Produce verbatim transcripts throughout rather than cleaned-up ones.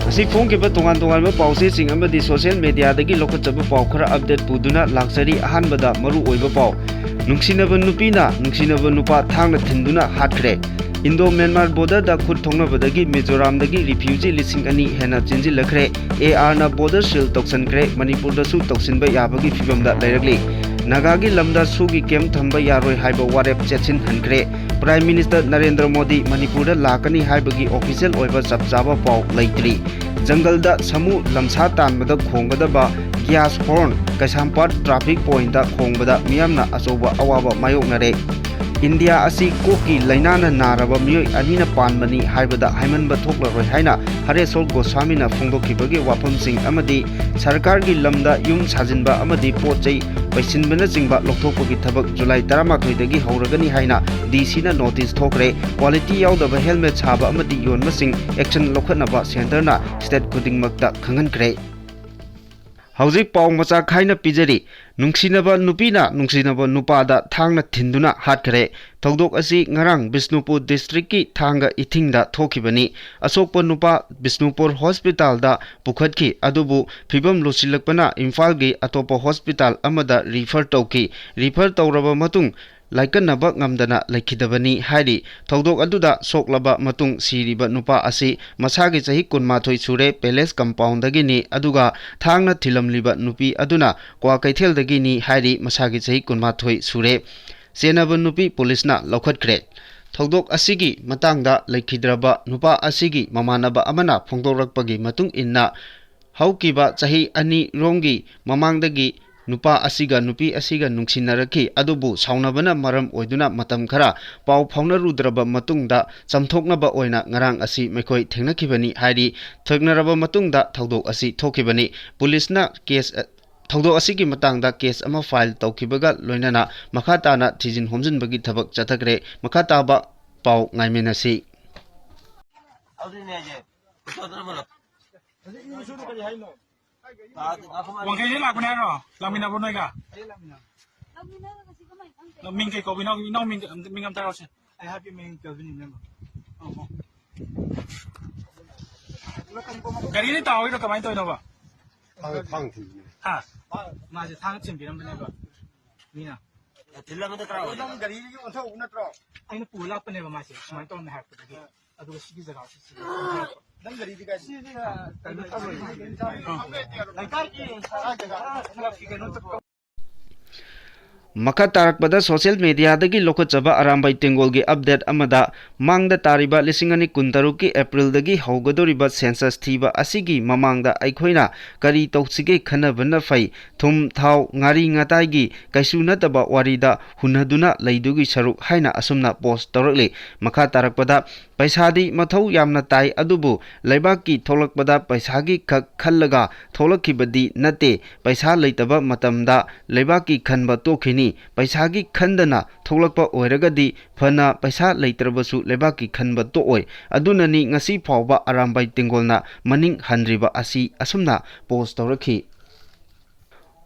ꯉꯁꯤ ꯐꯣꯡꯈꯤꯕ ꯇꯣꯉꯥꯟ ꯇꯣꯉꯥꯟꯕ ꯄꯥꯎꯆꯦꯁꯤꯡ ꯑꯃꯗꯤ ꯁꯣꯁꯤꯌꯦꯜ ꯃꯦꯗꯤꯌꯥꯗꯒꯤ ꯂꯧꯈꯠꯆꯕ ꯄꯥꯎ ꯈꯔ ꯑꯞꯗꯦꯠ ꯄꯨꯗꯨꯅ ꯂꯥꯛꯆꯔꯤ꯫ ꯑꯍꯥꯟꯕꯗ ꯃꯔꯨ ꯑꯣꯏꯕ ꯄꯥꯎ꯫ ꯅꯨꯡꯁꯤꯅꯕ ꯅꯨꯄꯤꯅ ꯅꯨꯡꯁꯤꯅꯕ ꯅꯨꯄꯥ ꯊꯥꯡꯅ ꯊꯤꯟꯗꯨꯅ ꯍꯥꯠꯈ꯭ꯔꯦ꯫ ꯏꯟꯗꯣ ꯃ꯭ꯌꯥꯟꯃꯥꯔ ꯕꯣꯔꯗꯔꯗ ꯈꯨꯠ ꯊꯣꯛꯅꯕꯗꯒꯤ ꯃꯤꯖꯣꯔꯥꯝꯗꯒꯤ ꯔꯤꯐ꯭ꯌꯨꯖꯤ ꯂꯤꯁꯤꯡ ꯑꯅꯤ ꯍꯦꯟꯅ ꯆꯦꯟꯁꯤꯜꯂꯛꯈ꯭ꯔꯦ꯫ ꯑꯦ ꯑꯥꯔꯅ ꯕꯣꯔꯗꯔ ꯁꯤꯜ ꯇꯧꯁꯤꯟꯈ꯭ꯔꯦ꯫ ꯃꯅꯤꯄꯨꯔꯗꯁꯨ ꯇꯧꯁꯤꯟꯕ ꯌꯥꯕꯒꯤ ꯐꯤꯕꯝꯗ ꯂꯩꯔꯛꯂꯤ꯫ ꯅꯥꯒꯥꯒꯤ ꯂꯝꯗ ꯁꯨꯒꯤ ꯀꯦꯝꯞ ꯊꯝꯕ ꯌꯥꯔꯣꯏ ꯍꯥꯏꯕ ꯋꯥꯔꯦꯞ ꯆꯦꯠꯁꯤꯟꯍꯟꯈ꯭ꯔꯦ꯫ ꯄ꯭ꯔꯥꯏꯝ ꯃꯤꯅꯤꯁꯇꯔ ꯅꯔꯦꯟꯗ꯭ꯔ ꯃꯣꯗꯤ ꯃꯅꯤꯄꯨꯔꯗ ꯂꯥꯛꯀꯅꯤ ꯍꯥꯏꯕꯒꯤ ꯑꯣꯐꯤꯁꯤꯌꯦꯜ ꯑꯣꯏꯕ ꯆꯞ ꯆꯥꯕ ꯄꯥꯎ ꯂꯩꯇ꯭ꯔꯤ꯫ ꯖꯪꯒꯜꯗ ꯁꯥꯃꯨ ꯂꯝꯁꯥ ꯇꯥꯟꯕꯗ ꯈꯣꯡꯒꯗꯕ ꯒ꯭ꯌꯥꯁ ꯍꯣꯔꯟ ꯀꯩꯁꯥꯝꯄꯥꯠ ꯇ꯭ꯔꯥꯐꯤꯛ ꯄꯣꯏꯟꯠꯇ ꯈꯣꯡꯕꯗ ꯃꯤꯌꯥꯝꯅ ꯑꯆꯧꯕ ꯑꯋꯥꯕ ꯃꯥꯌꯣꯛꯅꯔꯦ꯫ ꯏꯟꯗꯤꯌꯥ ꯑꯁꯤ ꯀꯣꯛꯀꯤ ꯂꯥꯏꯅꯥꯅ ꯅꯥꯔꯕ ꯃꯤꯑꯣꯏ ꯑꯅꯤꯅ ꯄꯥꯟꯕꯅꯤ ꯍꯥꯏꯕꯗ ꯍꯥꯏꯃꯟꯕ ꯊꯣꯛꯂꯔꯣꯏ ꯍꯥꯏꯅ ꯍꯔꯦꯁꯣꯔ ꯒꯣꯁ꯭ꯋꯥꯃꯤꯅ ꯐꯣꯡꯗꯣꯛꯈꯤꯕꯒꯤ ꯋꯥꯐꯝꯁꯤꯡ ꯑꯃꯗꯤ ꯁꯔꯀꯥꯔꯒꯤ ꯂꯝꯗ ꯌꯨꯝ ꯁꯥꯖꯤꯟꯕ ꯑꯃꯗꯤ ꯄꯣꯠ ꯆꯩ ꯄꯩꯁꯤꯟꯕꯅꯆꯤꯡꯕ ꯂꯧꯊꯣꯛꯄꯒꯤ ꯊꯕꯛ ꯖꯨꯂꯥꯏ ꯇꯔꯥꯃꯥꯊꯣꯏꯗꯒꯤ ꯍꯧꯔꯒꯅꯤ ꯍꯥꯏꯅ ꯗꯤ ꯁꯤꯅ ꯅꯣꯇꯤꯁ ꯊꯣꯛꯈ꯭ꯔꯦ꯫ ꯀ꯭ꯋꯥꯂꯤꯇꯤ ꯌꯥꯎꯗꯕ ꯍꯦꯜꯃꯦꯠ ꯁꯥꯕ ꯑꯃꯗꯤ ꯌꯣꯟꯕꯁꯤꯡ ꯑꯦꯛꯁꯟ ꯂꯧꯈꯠꯅꯕ ꯁꯦꯟꯇꯔꯅ ꯁ꯭ꯇꯦꯠ ꯈꯨꯗꯤꯡꯃꯛꯇ ꯈꯪꯍꯟꯈ꯭ꯔꯦ꯫ ꯍꯧꯖꯤꯛ ꯄꯥꯎ ꯃꯆꯥ ꯈꯥꯏꯅ ꯄꯤꯖꯔꯤ꯫ ꯅꯨꯡꯁꯤꯅꯕ ꯅꯨꯄꯤꯅ ꯅꯨꯡꯁꯤꯅꯕ ꯅꯨꯄꯥꯗ ꯊꯥꯡꯅ ꯊꯤꯟꯗꯨꯅ ꯍꯥꯠꯈ꯭ꯔꯦ꯫ ꯊꯧꯗꯣꯛ ꯑꯁꯤ ꯉꯔꯥꯡ ꯕꯤꯁꯅꯨꯄꯨꯔ ꯗꯤꯁꯇ꯭ꯔꯤꯛꯀꯤ ꯊꯥꯡꯒ ꯏꯊꯤꯡꯗ ꯊꯣꯛꯈꯤꯕꯅꯤ꯫ ꯑꯁꯣꯛꯄ ꯅꯨꯄꯥ ꯕꯤꯁꯅꯨꯄꯨꯔ ꯍꯣꯁꯄꯤꯇꯥꯜꯗ ꯄꯨꯈꯠꯈꯤ, ꯑꯗꯨꯕꯨ ꯐꯤꯕꯝ ꯂꯨꯁꯤꯜꯂꯛꯄꯅ ꯏꯝꯐꯥꯜꯒꯤ ꯑꯇꯣꯞꯄ ꯍꯣꯁꯄꯤꯇꯥꯜ ꯑꯃꯗ ꯔꯤꯐꯔ ꯇꯧꯈꯤ꯫ ꯔꯤꯐꯔ ꯇꯧꯔꯕ ꯃꯇꯨꯡ ꯂꯥꯏꯀꯠꯅꯕ ꯉꯝꯗꯅ ꯂꯩꯈꯤꯗꯕꯅꯤ ꯍꯥꯏꯔꯤ꯫ ꯊꯧꯗꯣꯛ ꯑꯗꯨꯗ ꯁꯣꯛꯂꯕ ꯃꯇꯨꯡ ꯁꯤꯔꯤꯕ ꯅꯨꯄꯥ ꯑꯁꯤ ꯃꯁꯥꯒꯤ ꯆꯍꯤ ꯀꯨꯟꯃꯥꯊꯣꯏ ꯁꯨꯔꯦ, ꯄꯦꯂꯦꯁ ꯀꯝꯄꯥꯎꯟꯗꯒꯤꯅꯤ, ꯑꯗꯨꯒ ꯊꯥꯡꯅ ꯊꯤꯜꯂꯝꯂꯤꯕ ꯅꯨꯄꯤ ꯑꯗꯨꯅ ꯀ꯭ꯋꯥꯀꯩꯊꯦꯜꯗꯒꯤꯅꯤ ꯍꯥꯏꯔꯤ꯫ ꯃꯁꯥꯒꯤ ꯆꯍꯤ ꯀꯨꯟꯃꯥꯊꯣꯏ ꯁꯨꯔꯦ꯫ ꯆꯦꯟꯅꯕ ꯅꯨꯄꯤ ꯄꯨꯂꯤꯁꯅ ꯂꯧꯈꯠꯈ꯭ꯔꯦ꯫ ꯊꯧꯗꯣꯛ ꯑꯁꯤꯒꯤ ꯃꯇꯥꯡꯗ ꯂꯩꯈꯤꯗ꯭ꯔꯕ ꯅꯨꯄꯥ ꯑꯁꯤꯒꯤ ꯃꯃꯥꯟꯅꯕ ꯑꯃꯅ ꯐꯣꯡꯗꯣꯔꯛꯄꯒꯤ ꯃꯇꯨꯡ ꯏꯟꯅ, ꯍꯧꯈꯤꯕ ꯆꯍꯤ ꯑꯅꯤꯔꯣꯝꯒꯤ ꯃꯃꯥꯡꯗꯒꯤ ꯅꯨꯄꯥ ꯑꯁꯤꯒ ꯅꯨꯄꯤ ꯑꯁꯤꯒ ꯅꯨꯡꯁꯤꯅꯔꯛꯈꯤ, ꯑꯗꯨꯕꯨ ꯁꯥꯎꯅꯕꯅ ꯃꯔꯝ ꯑꯣꯏꯗꯨꯅ ꯃꯇꯝ ꯈꯔ ꯄꯥꯎ ꯐꯥꯎꯅꯔꯨꯗ꯭ꯔꯕ ꯃꯇꯨꯡꯗ ꯆꯝꯊꯣꯛꯅꯕ ꯑꯣꯏꯅ ꯉꯔꯥꯡ ꯑꯁꯤ ꯃꯈꯣꯏ ꯊꯦꯡꯅꯈꯤꯕꯅꯤ ꯍꯥꯏꯔꯤ꯫ ꯊꯦꯡꯅꯔꯕ ꯃꯇꯨꯡꯗ ꯊꯧꯗꯣꯛ ꯑꯁꯤ ꯊꯣꯛꯈꯤꯕꯅꯤ꯫ ꯄꯨꯂꯤꯁꯅ ꯀꯦꯁ, ꯊꯧꯗꯣꯛ ꯑꯁꯤꯒꯤ ꯃꯇꯥꯡꯗ ꯀꯦꯁ ꯑꯃ ꯐꯥꯏꯜ ꯇꯧꯈꯤꯕꯒ ꯂꯣꯏꯅꯅ ꯃꯈꯥ ꯇꯥꯅ ꯊꯤꯖꯤꯟ ꯍꯨꯝꯖꯤꯟꯕꯒꯤ ꯊꯕꯛ ꯆꯠꯊꯈ꯭ꯔꯦ꯫ ꯃꯈꯥ ꯇꯥꯕ ꯄꯥꯎ ꯉꯥꯏꯃꯤꯟꯅꯁꯤ꯫ ꯋꯥꯡꯈꯩꯗꯩ ꯂꯥꯛꯄꯅꯦ ꯍꯥꯏꯔꯣ? ꯂꯥꯛꯃꯤꯟꯅꯕ꯭ꯔꯣ ꯅꯣꯏꯒ? ꯃꯤꯡ ꯀꯩ ꯀꯧꯕ? ꯏꯅꯥꯎ, ꯏꯅꯥꯎ ꯃꯤꯡ, ꯃꯤꯡ ꯑꯝꯇ ꯍꯥꯏꯔꯛꯑꯣꯁꯦ꯫ ꯑꯩ ꯍꯥꯏꯕꯤ ꯃꯤꯡ ꯀꯦꯜꯕꯤꯟ ꯏꯅꯦꯝꯕ꯫ ꯑꯣ, ꯑꯣ꯫ ꯒꯥꯔꯤꯗꯤ ꯇꯥꯍꯧꯔꯤꯔꯣ, ꯀꯃꯥꯏꯅ ꯇꯧꯔꯤꯅꯣꯕ? ꯊꯥꯡ ꯊꯥꯡ ꯊꯤꯟꯕꯅꯦ꯫ ꯍꯥ? ꯃꯥꯁꯦ ꯊꯥꯡ ꯊꯤꯟꯕꯤꯔꯝꯕꯅꯦꯕ ꯃꯤꯅ꯫ ꯊꯤꯜꯂꯝꯕꯗ ꯀꯅꯥ ꯑꯣꯏꯗꯣꯏꯅꯣ? ꯅꯪ ꯒꯥꯔꯤꯗꯒꯤ ꯑꯣꯟꯊꯣꯛꯎ ꯅꯠꯇ꯭ꯔꯣ? ꯑꯩꯅ ꯄꯨꯔ ꯂꯥꯛꯄꯅꯦꯕ ꯃꯥꯁꯦ, ꯁꯨꯃꯥꯏꯅ ꯇꯧꯔꯝꯃꯦ ꯍꯥꯏꯔꯛꯄꯗꯒꯤ꯫ ꯑꯗꯨꯒ ꯁꯤꯒꯤ ꯖꯒꯥꯁꯤ ꯁꯤꯗ ꯅꯪ ꯒꯥꯔꯤꯗꯤ ꯀꯥꯏ? ꯀꯩꯅꯣ ꯇꯧꯔꯣꯏ꯫ ꯂꯩꯀꯥꯏꯒꯤ ꯁꯔꯥ ꯖꯒꯥ꯫ ꯀ꯭ꯂꯕꯀꯤ ꯀꯩꯅꯣ ꯇꯧ- ꯃꯈꯥ ꯇꯥꯔꯛꯄꯗ ꯁꯣꯁꯤꯌꯦꯜ ꯃꯦꯗꯤꯌꯥꯗꯒꯤ ꯂꯧꯈꯠꯆꯕ ꯑꯔꯥꯝꯕꯥꯏ ꯇꯦꯡꯒꯣꯜꯒꯤ ꯑꯞꯗꯦꯠ ꯑꯃꯗ, ꯃꯥꯡꯗ ꯇꯥꯔꯤꯕ ꯂꯤꯁꯤꯡ ꯑꯅꯤ ꯀꯨꯟꯇꯔꯨꯛꯀꯤ ꯑꯦꯄ꯭ꯔꯤꯜꯗꯒꯤ ꯍꯧꯒꯗꯧꯔꯤꯕ ꯁꯦꯟꯁꯁ ꯊꯤꯕ ꯑꯁꯤꯒꯤ ꯃꯃꯥꯡꯗ ꯑꯩꯈꯣꯏꯅ ꯀꯔꯤ ꯇꯧꯁꯤꯒꯦ ꯈꯟꯅꯕꯅ ꯐꯩ? ꯊꯨꯝ, ꯊꯥꯎ, ꯉꯥꯔꯤ ꯉꯥꯇꯥꯏꯒꯤ ꯀꯩꯁꯨ ꯅꯠꯇꯕ ꯋꯥꯔꯤꯗ ꯍꯨꯟꯅꯗꯨꯅ ꯂꯩꯗꯨꯒꯤ ꯁꯔꯨꯛ ꯍꯥꯏꯅ ꯑꯁꯨꯝꯅ ꯄꯣꯁ ꯇꯧꯔꯛꯂꯤ꯫ ꯃꯈꯥ ꯇꯥꯔꯛꯄꯗ, ꯄꯩꯁꯥꯗꯤ ꯃꯊꯧ ꯌꯥꯝꯅ ꯇꯥꯏ, ꯑꯗꯨꯕꯨ ꯂꯩꯕꯥꯛꯀꯤ ꯊꯣꯛꯂꯛꯄꯗ ꯄꯩꯁꯥꯒꯤ ꯈꯛ ꯈꯜꯂꯒ ꯊꯣꯛꯂꯛꯈꯤꯕꯗꯤ ꯅꯠꯇꯦ꯫ ꯄꯩꯁꯥ ꯂꯩꯇꯕ ꯃꯇꯝꯗ ꯂꯩꯕꯥꯛꯀꯤ ꯈꯟꯕ ꯇꯣꯛꯈꯤꯅꯤ꯫ ꯄꯩꯁꯥꯒꯤ ꯈꯟꯗꯅ ꯊꯣꯛꯂꯛꯄ ꯑꯣꯏꯔꯒꯗꯤ ꯐꯅ ꯄꯩꯁꯥ ꯂꯩꯇ꯭ꯔꯕꯁꯨ ꯂꯩꯕꯥꯛꯀꯤ ꯈꯟꯕ ꯇꯣꯛꯑꯣꯏ꯫ ꯑꯗꯨꯅꯅꯤ ꯉꯁꯤ ꯐꯥꯎꯕ ꯑꯔꯥꯝꯕꯥꯏ ꯇꯦꯡꯒꯣꯜꯅ ꯃꯅꯤꯡ ꯍꯟꯗ꯭ꯔꯤꯕ ꯑꯁꯤ ꯑꯁꯨꯝꯅ ꯄꯣꯁ ꯇꯧꯔꯛꯈꯤ꯫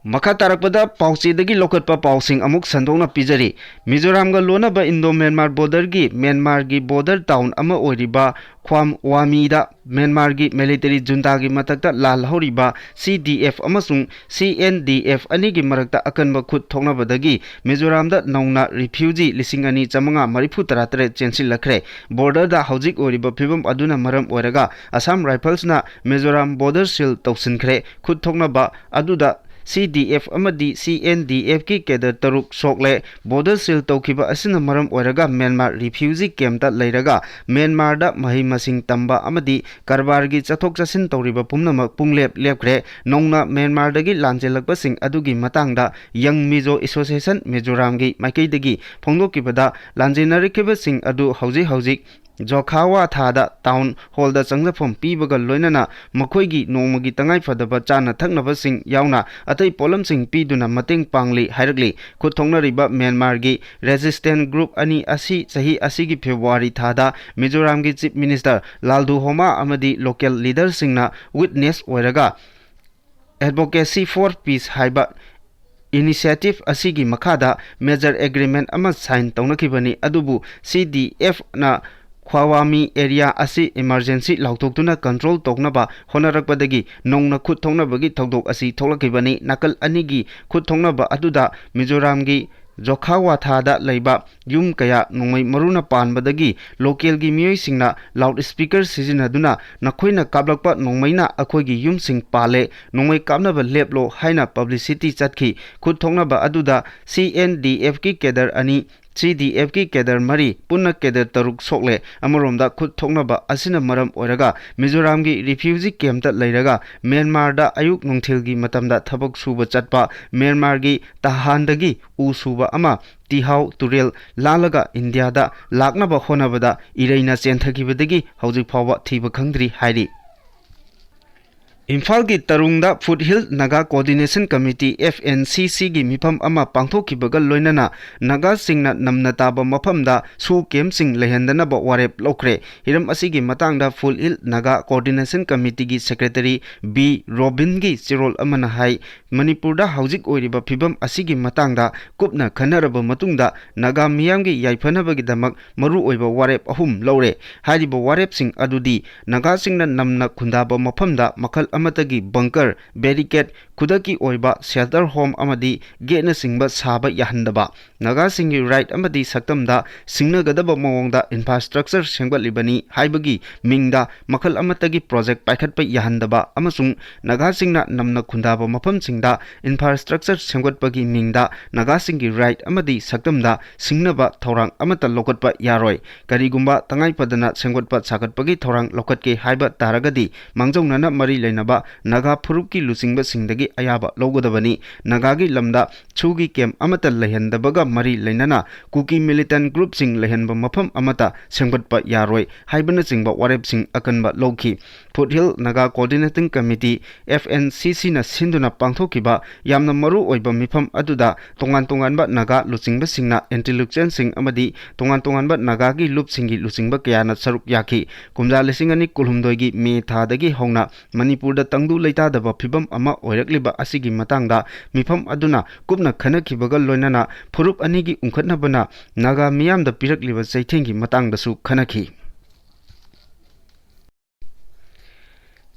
ꯃꯈꯥ ꯇꯥꯔꯛꯄꯗ ꯄꯥꯎꯆꯦꯗꯒꯤ ꯂꯧꯈꯠꯄ ꯄꯥꯎꯁꯤꯡ ꯑꯃꯨꯛ ꯁꯟꯗꯣꯛꯅ ꯄꯤꯖꯔꯤ꯫ ꯃꯤꯖꯣꯔꯥꯝꯒ ꯂꯣꯟꯅꯕ ꯏꯟꯗꯣ ꯃ꯭ꯌꯥꯟꯃꯥꯔ ꯕꯣꯔꯗꯔꯒꯤ ꯃ꯭ꯌꯥꯟꯃꯥꯔꯒꯤ ꯕꯣꯔꯗꯔ ꯇꯥꯎꯟ ꯑꯃ ꯑꯣꯏꯔꯤꯕ ꯈ꯭ꯋꯥꯝ ꯋꯥꯃꯤꯗ ꯃ꯭ꯌꯥꯟꯃꯥꯔꯒꯤ ꯃꯤꯂꯤꯇꯔꯤ ꯖꯨꯟꯇꯥꯒꯤ ꯃꯊꯛꯇ ꯂꯥꯜꯍꯧꯔꯤꯕ ꯁꯤ ꯗꯤ ꯑꯦꯐ ꯑꯃꯁꯨꯡ ꯁꯤ ꯑꯦꯟ ꯗꯤ ꯑꯦꯐ ꯑꯅꯤꯒꯤ ꯃꯔꯛꯇ ꯑꯀꯟꯕ ꯈꯨꯠ ꯊꯣꯛꯅꯕꯗꯒꯤ ꯃꯤꯖꯣꯔꯥꯝꯗ ꯅꯧꯅ ꯔꯤꯐ꯭ꯌꯨꯖꯤ ꯂꯤꯁꯤꯡ ꯑꯅꯤ ꯆꯥꯃꯉꯥ ꯃꯔꯤꯐꯨ ꯇꯔꯥ ꯇꯔꯦꯠ ꯆꯦꯟꯁꯤꯜꯂꯛꯈ꯭ꯔꯦ꯫ ꯕꯣꯔꯗꯔꯗ ꯍꯧꯖꯤꯛ ꯑꯣꯏꯔꯤꯕ ꯐꯤꯕꯝ ꯑꯗꯨꯅ ꯃꯔꯝ ꯑꯣꯏꯔꯒ ꯑꯁꯥꯝ ꯔꯥꯏꯐꯜꯁꯅ ꯃꯤꯖꯣꯔꯥꯝ ꯕꯣꯔꯗꯔ ꯁꯤꯜ ꯇꯧꯁꯤꯟꯈ꯭ꯔꯦ꯫ ꯈꯨꯠ ꯊꯣꯛꯅꯕ ꯑꯗꯨꯗ ꯁꯤ ꯗꯤ ꯑꯦꯐ ꯑꯃꯗꯤ ꯁꯤ ꯑꯦꯟ ꯗꯤ ꯑꯦꯐꯀꯤ ꯀꯦꯗꯔ ꯇꯔꯨꯛ ꯁꯣꯛꯂꯦ꯫ ꯕꯣꯔꯗꯔ ꯁꯤꯜ ꯇꯧꯈꯤꯕ ꯑꯁꯤꯅ ꯃꯔꯝ ꯑꯣꯏꯔꯒ ꯃ꯭ꯌꯥꯟꯃꯥꯔ ꯔꯤꯐ꯭ꯌꯨꯖꯤ ꯀꯦꯝꯞꯇ ꯂꯩꯔꯒ ꯃ꯭ꯌꯥꯟꯃꯥꯔꯗ ꯃꯍꯩ ꯃꯁꯤꯡ ꯇꯝꯕ ꯑꯃꯗꯤ ꯀꯔꯕꯥꯔꯒꯤ ꯆꯠꯊꯣꯛ ꯆꯠꯁꯤꯟ ꯇꯧꯔꯤꯕ ꯄꯨꯝꯅꯃꯛ ꯄꯨꯡꯂꯦꯞ ꯂꯦꯞꯈ꯭ꯔꯦ꯫ ꯅꯧꯅ ꯃ꯭ꯌꯥꯟꯃꯥꯔꯗꯒꯤ ꯂꯥꯟꯖꯦꯜꯂꯛꯄꯁꯤꯡ ꯑꯗꯨꯒꯤ ꯃꯇꯥꯡꯗ ꯌꯪ ꯃꯤꯖꯣ ꯑꯦꯁꯣꯁꯤꯌꯦꯁꯟ ꯃꯤꯖꯣꯔꯥꯝꯒꯤ ꯃꯥꯏꯀꯩꯗꯒꯤ ꯐꯣꯡꯗꯣꯛꯈꯤꯕꯗ, ꯂꯥꯟꯖꯦꯟꯅꯔꯛꯈꯤꯕꯁꯤꯡ ꯑꯗꯨ ꯍꯧꯖꯤꯛ ꯍꯧꯖꯤꯛ ꯖꯣꯈꯥꯋꯥ ꯊꯥꯗ ꯇꯥꯎꯟ ꯍꯣꯜꯗ ꯆꯪꯖꯐꯝ ꯄꯤꯕꯒ ꯂꯣꯏꯅꯅ ꯃꯈꯣꯏꯒꯤ ꯅꯣꯡꯃꯒꯤ ꯇꯉꯥꯏꯐꯗꯕ ꯆꯥꯅ ꯊꯛꯅꯕꯁꯤꯡ ꯌꯥꯎꯅ ꯑꯇꯩ ꯄꯣꯠꯂꯝꯁꯤꯡ ꯄꯤꯗꯨꯅ ꯃꯇꯦꯡ ꯄꯥꯡꯂꯤ ꯍꯥꯏꯔꯛꯂꯤ꯫ ꯈꯨꯠ ꯊꯣꯛꯅꯔꯤꯕ ꯃ꯭ꯌꯥꯟꯃꯥꯔꯒꯤ ꯔꯦꯖꯤꯁꯇꯦꯟ ꯒ꯭ꯔꯨꯞ ꯑꯅꯤ ꯑꯁꯤ ꯆꯍꯤ ꯑꯁꯤꯒꯤ ꯐꯦꯕ꯭ꯔꯨꯋꯥꯔꯤ ꯊꯥꯗ ꯃꯤꯖꯣꯔꯥꯝꯒꯤ ꯆꯤꯐ ꯃꯤꯅꯤꯁꯇꯔ ꯂꯥꯜꯗꯨ ꯍꯣꯃꯥ ꯑꯃꯗꯤ ꯂꯣꯀꯦꯜ ꯂꯤꯗꯔꯁꯤꯡꯅ ꯋꯤꯠꯅꯦꯁ ꯑꯣꯏꯔꯒ Advocacy for Peace ꯍꯥꯏꯕ ꯏꯅꯤꯁꯤꯌꯦꯇꯤꯚ ꯑꯁꯤꯒꯤ ꯃꯈꯥꯗ ꯃꯦꯖꯔ ꯑꯦꯒ꯭ꯔꯤꯃꯦꯟ ꯑꯃ ꯁꯥꯏꯟ ꯇꯧꯅꯈꯤꯕꯅꯤ꯫ ꯑꯗꯨꯕꯨ ꯁꯤ ꯗꯤ ꯑꯦꯐꯅ ꯈ꯭ꯋꯥꯋꯥꯃꯤ ꯑꯦꯔꯤꯌꯥ ꯑꯁꯤ ꯏꯃꯔꯖꯦꯟꯁꯤ ꯂꯥꯎꯊꯣꯛꯇꯨꯅ ꯀꯟꯇ꯭ꯔꯣꯜ ꯇꯧꯅꯕ ꯍꯣꯠꯅꯔꯛꯄꯗꯒꯤ ꯅꯧꯅ ꯈꯨꯠ ꯊꯣꯛꯅꯕꯒꯤ ꯊꯧꯗꯣꯛ ꯑꯁꯤ ꯊꯣꯛꯂꯛꯈꯤꯕꯅꯤ꯫ ꯅꯥꯀꯜ ꯑꯅꯤꯒꯤ ꯈꯨꯠ ꯊꯣꯛꯅꯕ ꯑꯗꯨꯗ ꯃꯤꯖꯣꯔꯥꯝꯒꯤ ꯖꯣꯈꯥꯋꯥꯊꯥꯗ ꯂꯩꯕ ꯌꯨꯝ ꯀꯌꯥ ꯅꯣꯡꯃꯩ ꯃꯔꯨꯅ ꯄꯥꯟꯕꯗꯒꯤ ꯂꯣꯀꯦꯜꯒꯤ ꯃꯤꯑꯣꯏꯁꯤꯡꯅ ꯂꯥꯎꯗ ꯁ꯭ꯄꯤꯀꯔ ꯁꯤꯖꯤꯟꯅꯗꯨꯅ "ꯅꯈꯣꯏꯅ ꯀꯥꯞꯂꯛꯄ ꯅꯣꯡꯃꯩꯅ ꯑꯩꯈꯣꯏꯒꯤ ꯌꯨꯝꯁꯤꯡ ꯄꯥꯜꯂꯦ, ꯅꯣꯡꯃꯩ ꯀꯥꯞꯅꯕ ꯂꯦꯞꯂꯣ" ꯍꯥꯏꯅ ꯄꯕ꯭ꯂꯤꯁꯤꯇꯤ ꯆꯠꯈꯤ꯫ ꯈꯨꯠ ꯊꯣꯛꯅꯕ ꯑꯗꯨꯗ ꯁꯤ ꯑꯦꯟ ꯗꯤ ꯑꯦꯐꯀꯤ ꯀꯦꯗꯔ ꯑꯅꯤ, ꯁꯤ ꯗꯤ ꯑꯦꯐꯀꯤ ꯀꯦꯗꯔ ꯃꯔꯤ, ꯄꯨꯟꯅ ꯀꯦꯗꯔ ꯇꯔꯨꯛ ꯁꯣꯛꯂꯦ꯫ ꯑꯃꯔꯣꯝꯗ ꯈꯨꯠ ꯊꯣꯛꯅꯕ ꯑꯁꯤꯅ ꯃꯔꯝ ꯑꯣꯏꯔꯒ ꯃꯤꯖꯣꯔꯥꯝꯒꯤ ꯔꯤꯐ꯭ꯌꯨꯖꯤ ꯀꯦꯝꯞꯇ ꯂꯩꯔꯒ ꯃ꯭ꯌꯥꯟꯃꯥꯔꯗ ꯑꯌꯨꯛ ꯅꯨꯡꯊꯤꯜꯒꯤ ꯃꯇꯝꯗ ꯊꯕꯛ ꯁꯨꯕ ꯆꯠꯄ ꯃ꯭ꯌꯥꯟꯃꯥꯔꯒꯤ ꯇꯍꯥꯟꯗꯒꯤ ꯎ ꯁꯨꯕ ꯑꯃ ꯇꯤꯍꯥꯎ ꯇꯨꯔꯦꯜ ꯂꯥꯜꯂꯒ ꯏꯟꯗꯤꯌꯥꯗ ꯂꯥꯛꯅꯕ ꯍꯣꯠꯅꯕꯗ ꯏꯔꯩꯅ ꯆꯦꯟꯊꯈꯤꯕꯗꯒꯤ ꯍꯧꯖꯤꯛ ꯐꯥꯎꯕ ꯊꯤꯕ ꯈꯪꯗ꯭ꯔꯤ ꯍꯥꯏꯔꯤ꯫ ꯏꯝꯐꯥꯜꯒꯤ ꯇꯔꯨꯡꯗ foothill Naga coordination committee, F N C ꯁꯤꯒꯤ ꯃꯤꯐꯝ ꯑꯃ ꯄꯥꯡꯊꯣꯛꯈꯤꯕꯒ ꯂꯣꯏꯅꯅ ꯅꯥꯒꯥꯁꯤꯡꯅ ꯅꯝꯅ ꯇꯥꯕ ꯃꯐꯝꯗ ꯁꯨ ꯀꯦꯝꯞꯁꯤꯡ ꯂꯩꯍꯟꯗꯅꯕ ꯋꯥꯔꯦꯞ ꯂꯧꯈ꯭ꯔꯦ꯫ ꯍꯤꯔꯝ ꯑꯁꯤꯒꯤ ꯃꯇꯥꯡꯗ ꯐꯨꯠ ꯍꯤꯜ ꯅꯥꯒꯥ ꯀꯣꯑꯣꯔꯗꯤꯅꯦꯁꯟ ꯀꯃꯤꯇꯤꯒꯤ ꯁꯦꯀ꯭ꯔꯦꯇꯔꯤ ꯕꯤ ꯔꯣꯕꯤꯟꯒꯤ ꯆꯦꯔꯣꯜ ꯑꯃꯅ ꯍꯥꯏ, ꯃꯅꯤꯄꯨꯔꯗ ꯍꯧꯖꯤꯛ ꯑꯣꯏꯔꯤꯕ ꯐꯤꯕꯝ ꯑꯁꯤꯒꯤ ꯃꯇꯥꯡꯗ ꯀꯨꯞꯅ ꯈꯟꯅꯔꯕ ꯃꯇꯨꯡꯗ ꯅꯥꯒꯥ ꯃꯤꯌꯥꯝꯒꯤ ꯌꯥꯏꯐꯅꯕꯒꯤꯗꯃꯛ ꯃꯔꯨꯑꯣꯏꯕ ꯋꯥꯔꯦꯞ ꯑꯍꯨꯝ ꯂꯧꯔꯦ꯫ ꯍꯥꯏꯔꯤꯕ ꯋꯥꯔꯦꯞꯁꯤꯡ ꯑꯗꯨꯗꯤ ꯅꯥꯒꯥꯁꯤꯡꯅ ꯅꯝꯅ ꯈꯨꯟꯗꯥꯕ ꯃꯐꯝꯗ ꯃꯈꯜ ꯑꯃꯠꯇꯒꯤ ꯕꯪꯀꯔ, ꯕꯦꯔꯤꯀꯦꯗ, ꯈꯨꯗꯛꯀꯤ ꯑꯣꯏꯕ ꯁꯦꯜꯇꯔ ꯍꯣꯝ ꯑꯃꯗꯤ ꯒꯦꯠꯅꯆꯤꯡꯕ ꯁꯥꯕ ꯌꯥꯍꯟꯗꯕ, ꯅꯥꯒꯥꯁꯤꯡꯒꯤ ꯔꯥꯏꯠ ꯑꯃꯗꯤ ꯁꯛꯇꯝꯗ ꯁꯤꯡꯅꯒꯗꯕ ꯃꯑꯣꯡꯗ ꯏꯟꯐ꯭ꯔꯥꯁ꯭ꯇ꯭ꯔꯛꯆꯔ ꯁꯦꯝꯒꯠꯂꯤꯕꯅꯤ ꯍꯥꯏꯕꯒꯤ ꯃꯤꯡꯗ ꯃꯈꯜ ꯑꯃꯠꯇꯒꯤ ꯄ꯭ꯔꯣꯖꯦꯛ ꯄꯥꯏꯈꯠꯄ ꯌꯥꯍꯟꯗꯕ ꯑꯃꯁꯨꯡ ꯅꯥꯒꯥꯁꯤꯡꯅ ꯅꯝꯅ ꯈꯨꯟꯗꯥꯕ ꯃꯐꯝꯁꯤꯡꯗ ꯏꯟꯐ꯭ꯔꯥꯁ꯭ꯇ꯭ꯔꯛꯆꯔ ꯁꯦꯝꯒꯠꯄꯒꯤ ꯃꯤꯡꯗ ꯅꯥꯒꯥꯁꯤꯡꯒꯤ ꯔꯥꯏꯠ ꯑꯃꯗꯤ ꯁꯛꯇꯝꯗ ꯁꯤꯡꯅꯕ ꯊꯧꯔꯥꯡ ꯑꯃꯠꯇ ꯂꯧꯈꯠꯄ ꯌꯥꯔꯣꯏ꯫ ꯀꯔꯤꯒꯨꯝꯕ ꯇꯉꯥꯏ ꯐꯗꯅ ꯁꯦꯝꯒꯠꯄ ꯁꯥꯒꯠꯄꯒꯤ ꯊꯧꯔꯥꯡ ꯂꯧꯈꯠꯀꯦ ꯍꯥꯏꯕ ꯇꯥꯔꯒꯗꯤ, ꯃꯥꯡꯖꯧꯅꯅ ꯃꯔꯤ ꯂꯩꯅꯕ ꯅꯥꯒꯥ ꯐꯨꯔꯨꯞꯀꯤ ꯂꯨꯆꯤꯡꯕꯁꯤꯡꯗꯒꯤ ꯑꯌꯥꯕ ꯂꯧꯒꯗꯕꯅꯤ꯫ ꯅꯥꯒꯥꯒꯤ ꯂꯝꯗ ꯁꯨꯒꯤ ꯀꯦꯝꯞ ꯑꯃꯠꯇ ꯂꯩꯍꯟꯗꯕꯒ ꯃꯔꯤ ꯂꯩꯅꯅ ꯀꯨꯀꯤ ꯃꯤꯂꯤꯇꯦꯟꯠ ꯒ꯭ꯔꯨꯞꯁꯤꯡ ꯂꯩꯍꯟꯕ ꯃꯐꯝ ꯑꯃꯠꯇ ꯁꯦꯝꯒꯠꯄ ꯌꯥꯔꯣꯏ ꯍꯥꯏꯕꯅꯆꯤꯡꯕ ꯋꯥꯔꯦꯞꯁꯤꯡ ꯑꯀꯟꯕ ꯂꯧꯈꯤ꯫ Foothill Naga coordinating committee, F N C ꯁꯤꯅ ꯁꯤꯟꯗꯨꯅ ꯄꯥꯡꯊꯣꯛꯈꯤꯕ ꯌꯥꯝꯅ ꯃꯔꯨ ꯑꯣꯏꯕ ꯃꯤꯐꯝ ꯑꯗꯨꯗ ꯇꯣꯉꯥꯟ ꯇꯣꯉꯥꯟꯕ ꯅꯥꯒꯥ ꯂꯨꯆꯤꯡꯕꯁꯤꯡꯅ, ꯏꯟꯇꯦꯂꯤꯖꯦꯟꯁꯁꯤꯡ ꯑꯃꯗꯤ ꯇꯣꯉꯥꯟ ꯇꯣꯉꯥꯟꯕ ꯅꯥꯒꯥꯒꯤ ꯂꯨꯞꯁꯤꯡꯒꯤ ꯂꯨꯆꯤꯡꯕ ꯀꯌꯥꯅ ꯁꯔꯨꯛ ꯌꯥꯈꯤ꯫ ꯀꯨꯝꯖꯥ ꯂꯤꯁꯤꯡ ꯑꯅꯤ ꯀꯨꯟꯍꯨꯝꯗꯣꯏꯒꯤ ꯃꯦ ꯊꯥꯗꯒꯤ ꯍꯧꯅ ꯃꯅꯤꯄꯨꯔ ꯃꯅꯤꯄꯨꯔꯗ ꯇꯪꯗꯨ ꯂꯩꯇꯥꯗꯕ ꯐꯤꯕꯝ ꯑꯃ ꯑꯣꯏꯔꯛꯂꯤꯕ ꯑꯁꯤꯒꯤ ꯃꯇꯥꯡꯗ ꯃꯤꯐꯝ ꯑꯗꯨꯅ ꯀꯨꯞꯅ ꯈꯟꯅꯈꯤꯕꯒ ꯂꯣꯏꯅꯅ ꯐꯨꯔꯨꯞ ꯑꯅꯤꯒꯤ ꯎꯪꯈꯠꯅꯕꯅ ꯅꯥꯒꯥ ꯃꯤꯌꯥꯝꯗ ꯄꯤꯔꯛꯂꯤꯕ ꯆꯩꯊꯦꯡꯒꯤ ꯃꯇꯥꯡꯗꯁꯨ ꯈꯟꯅꯈꯤ꯫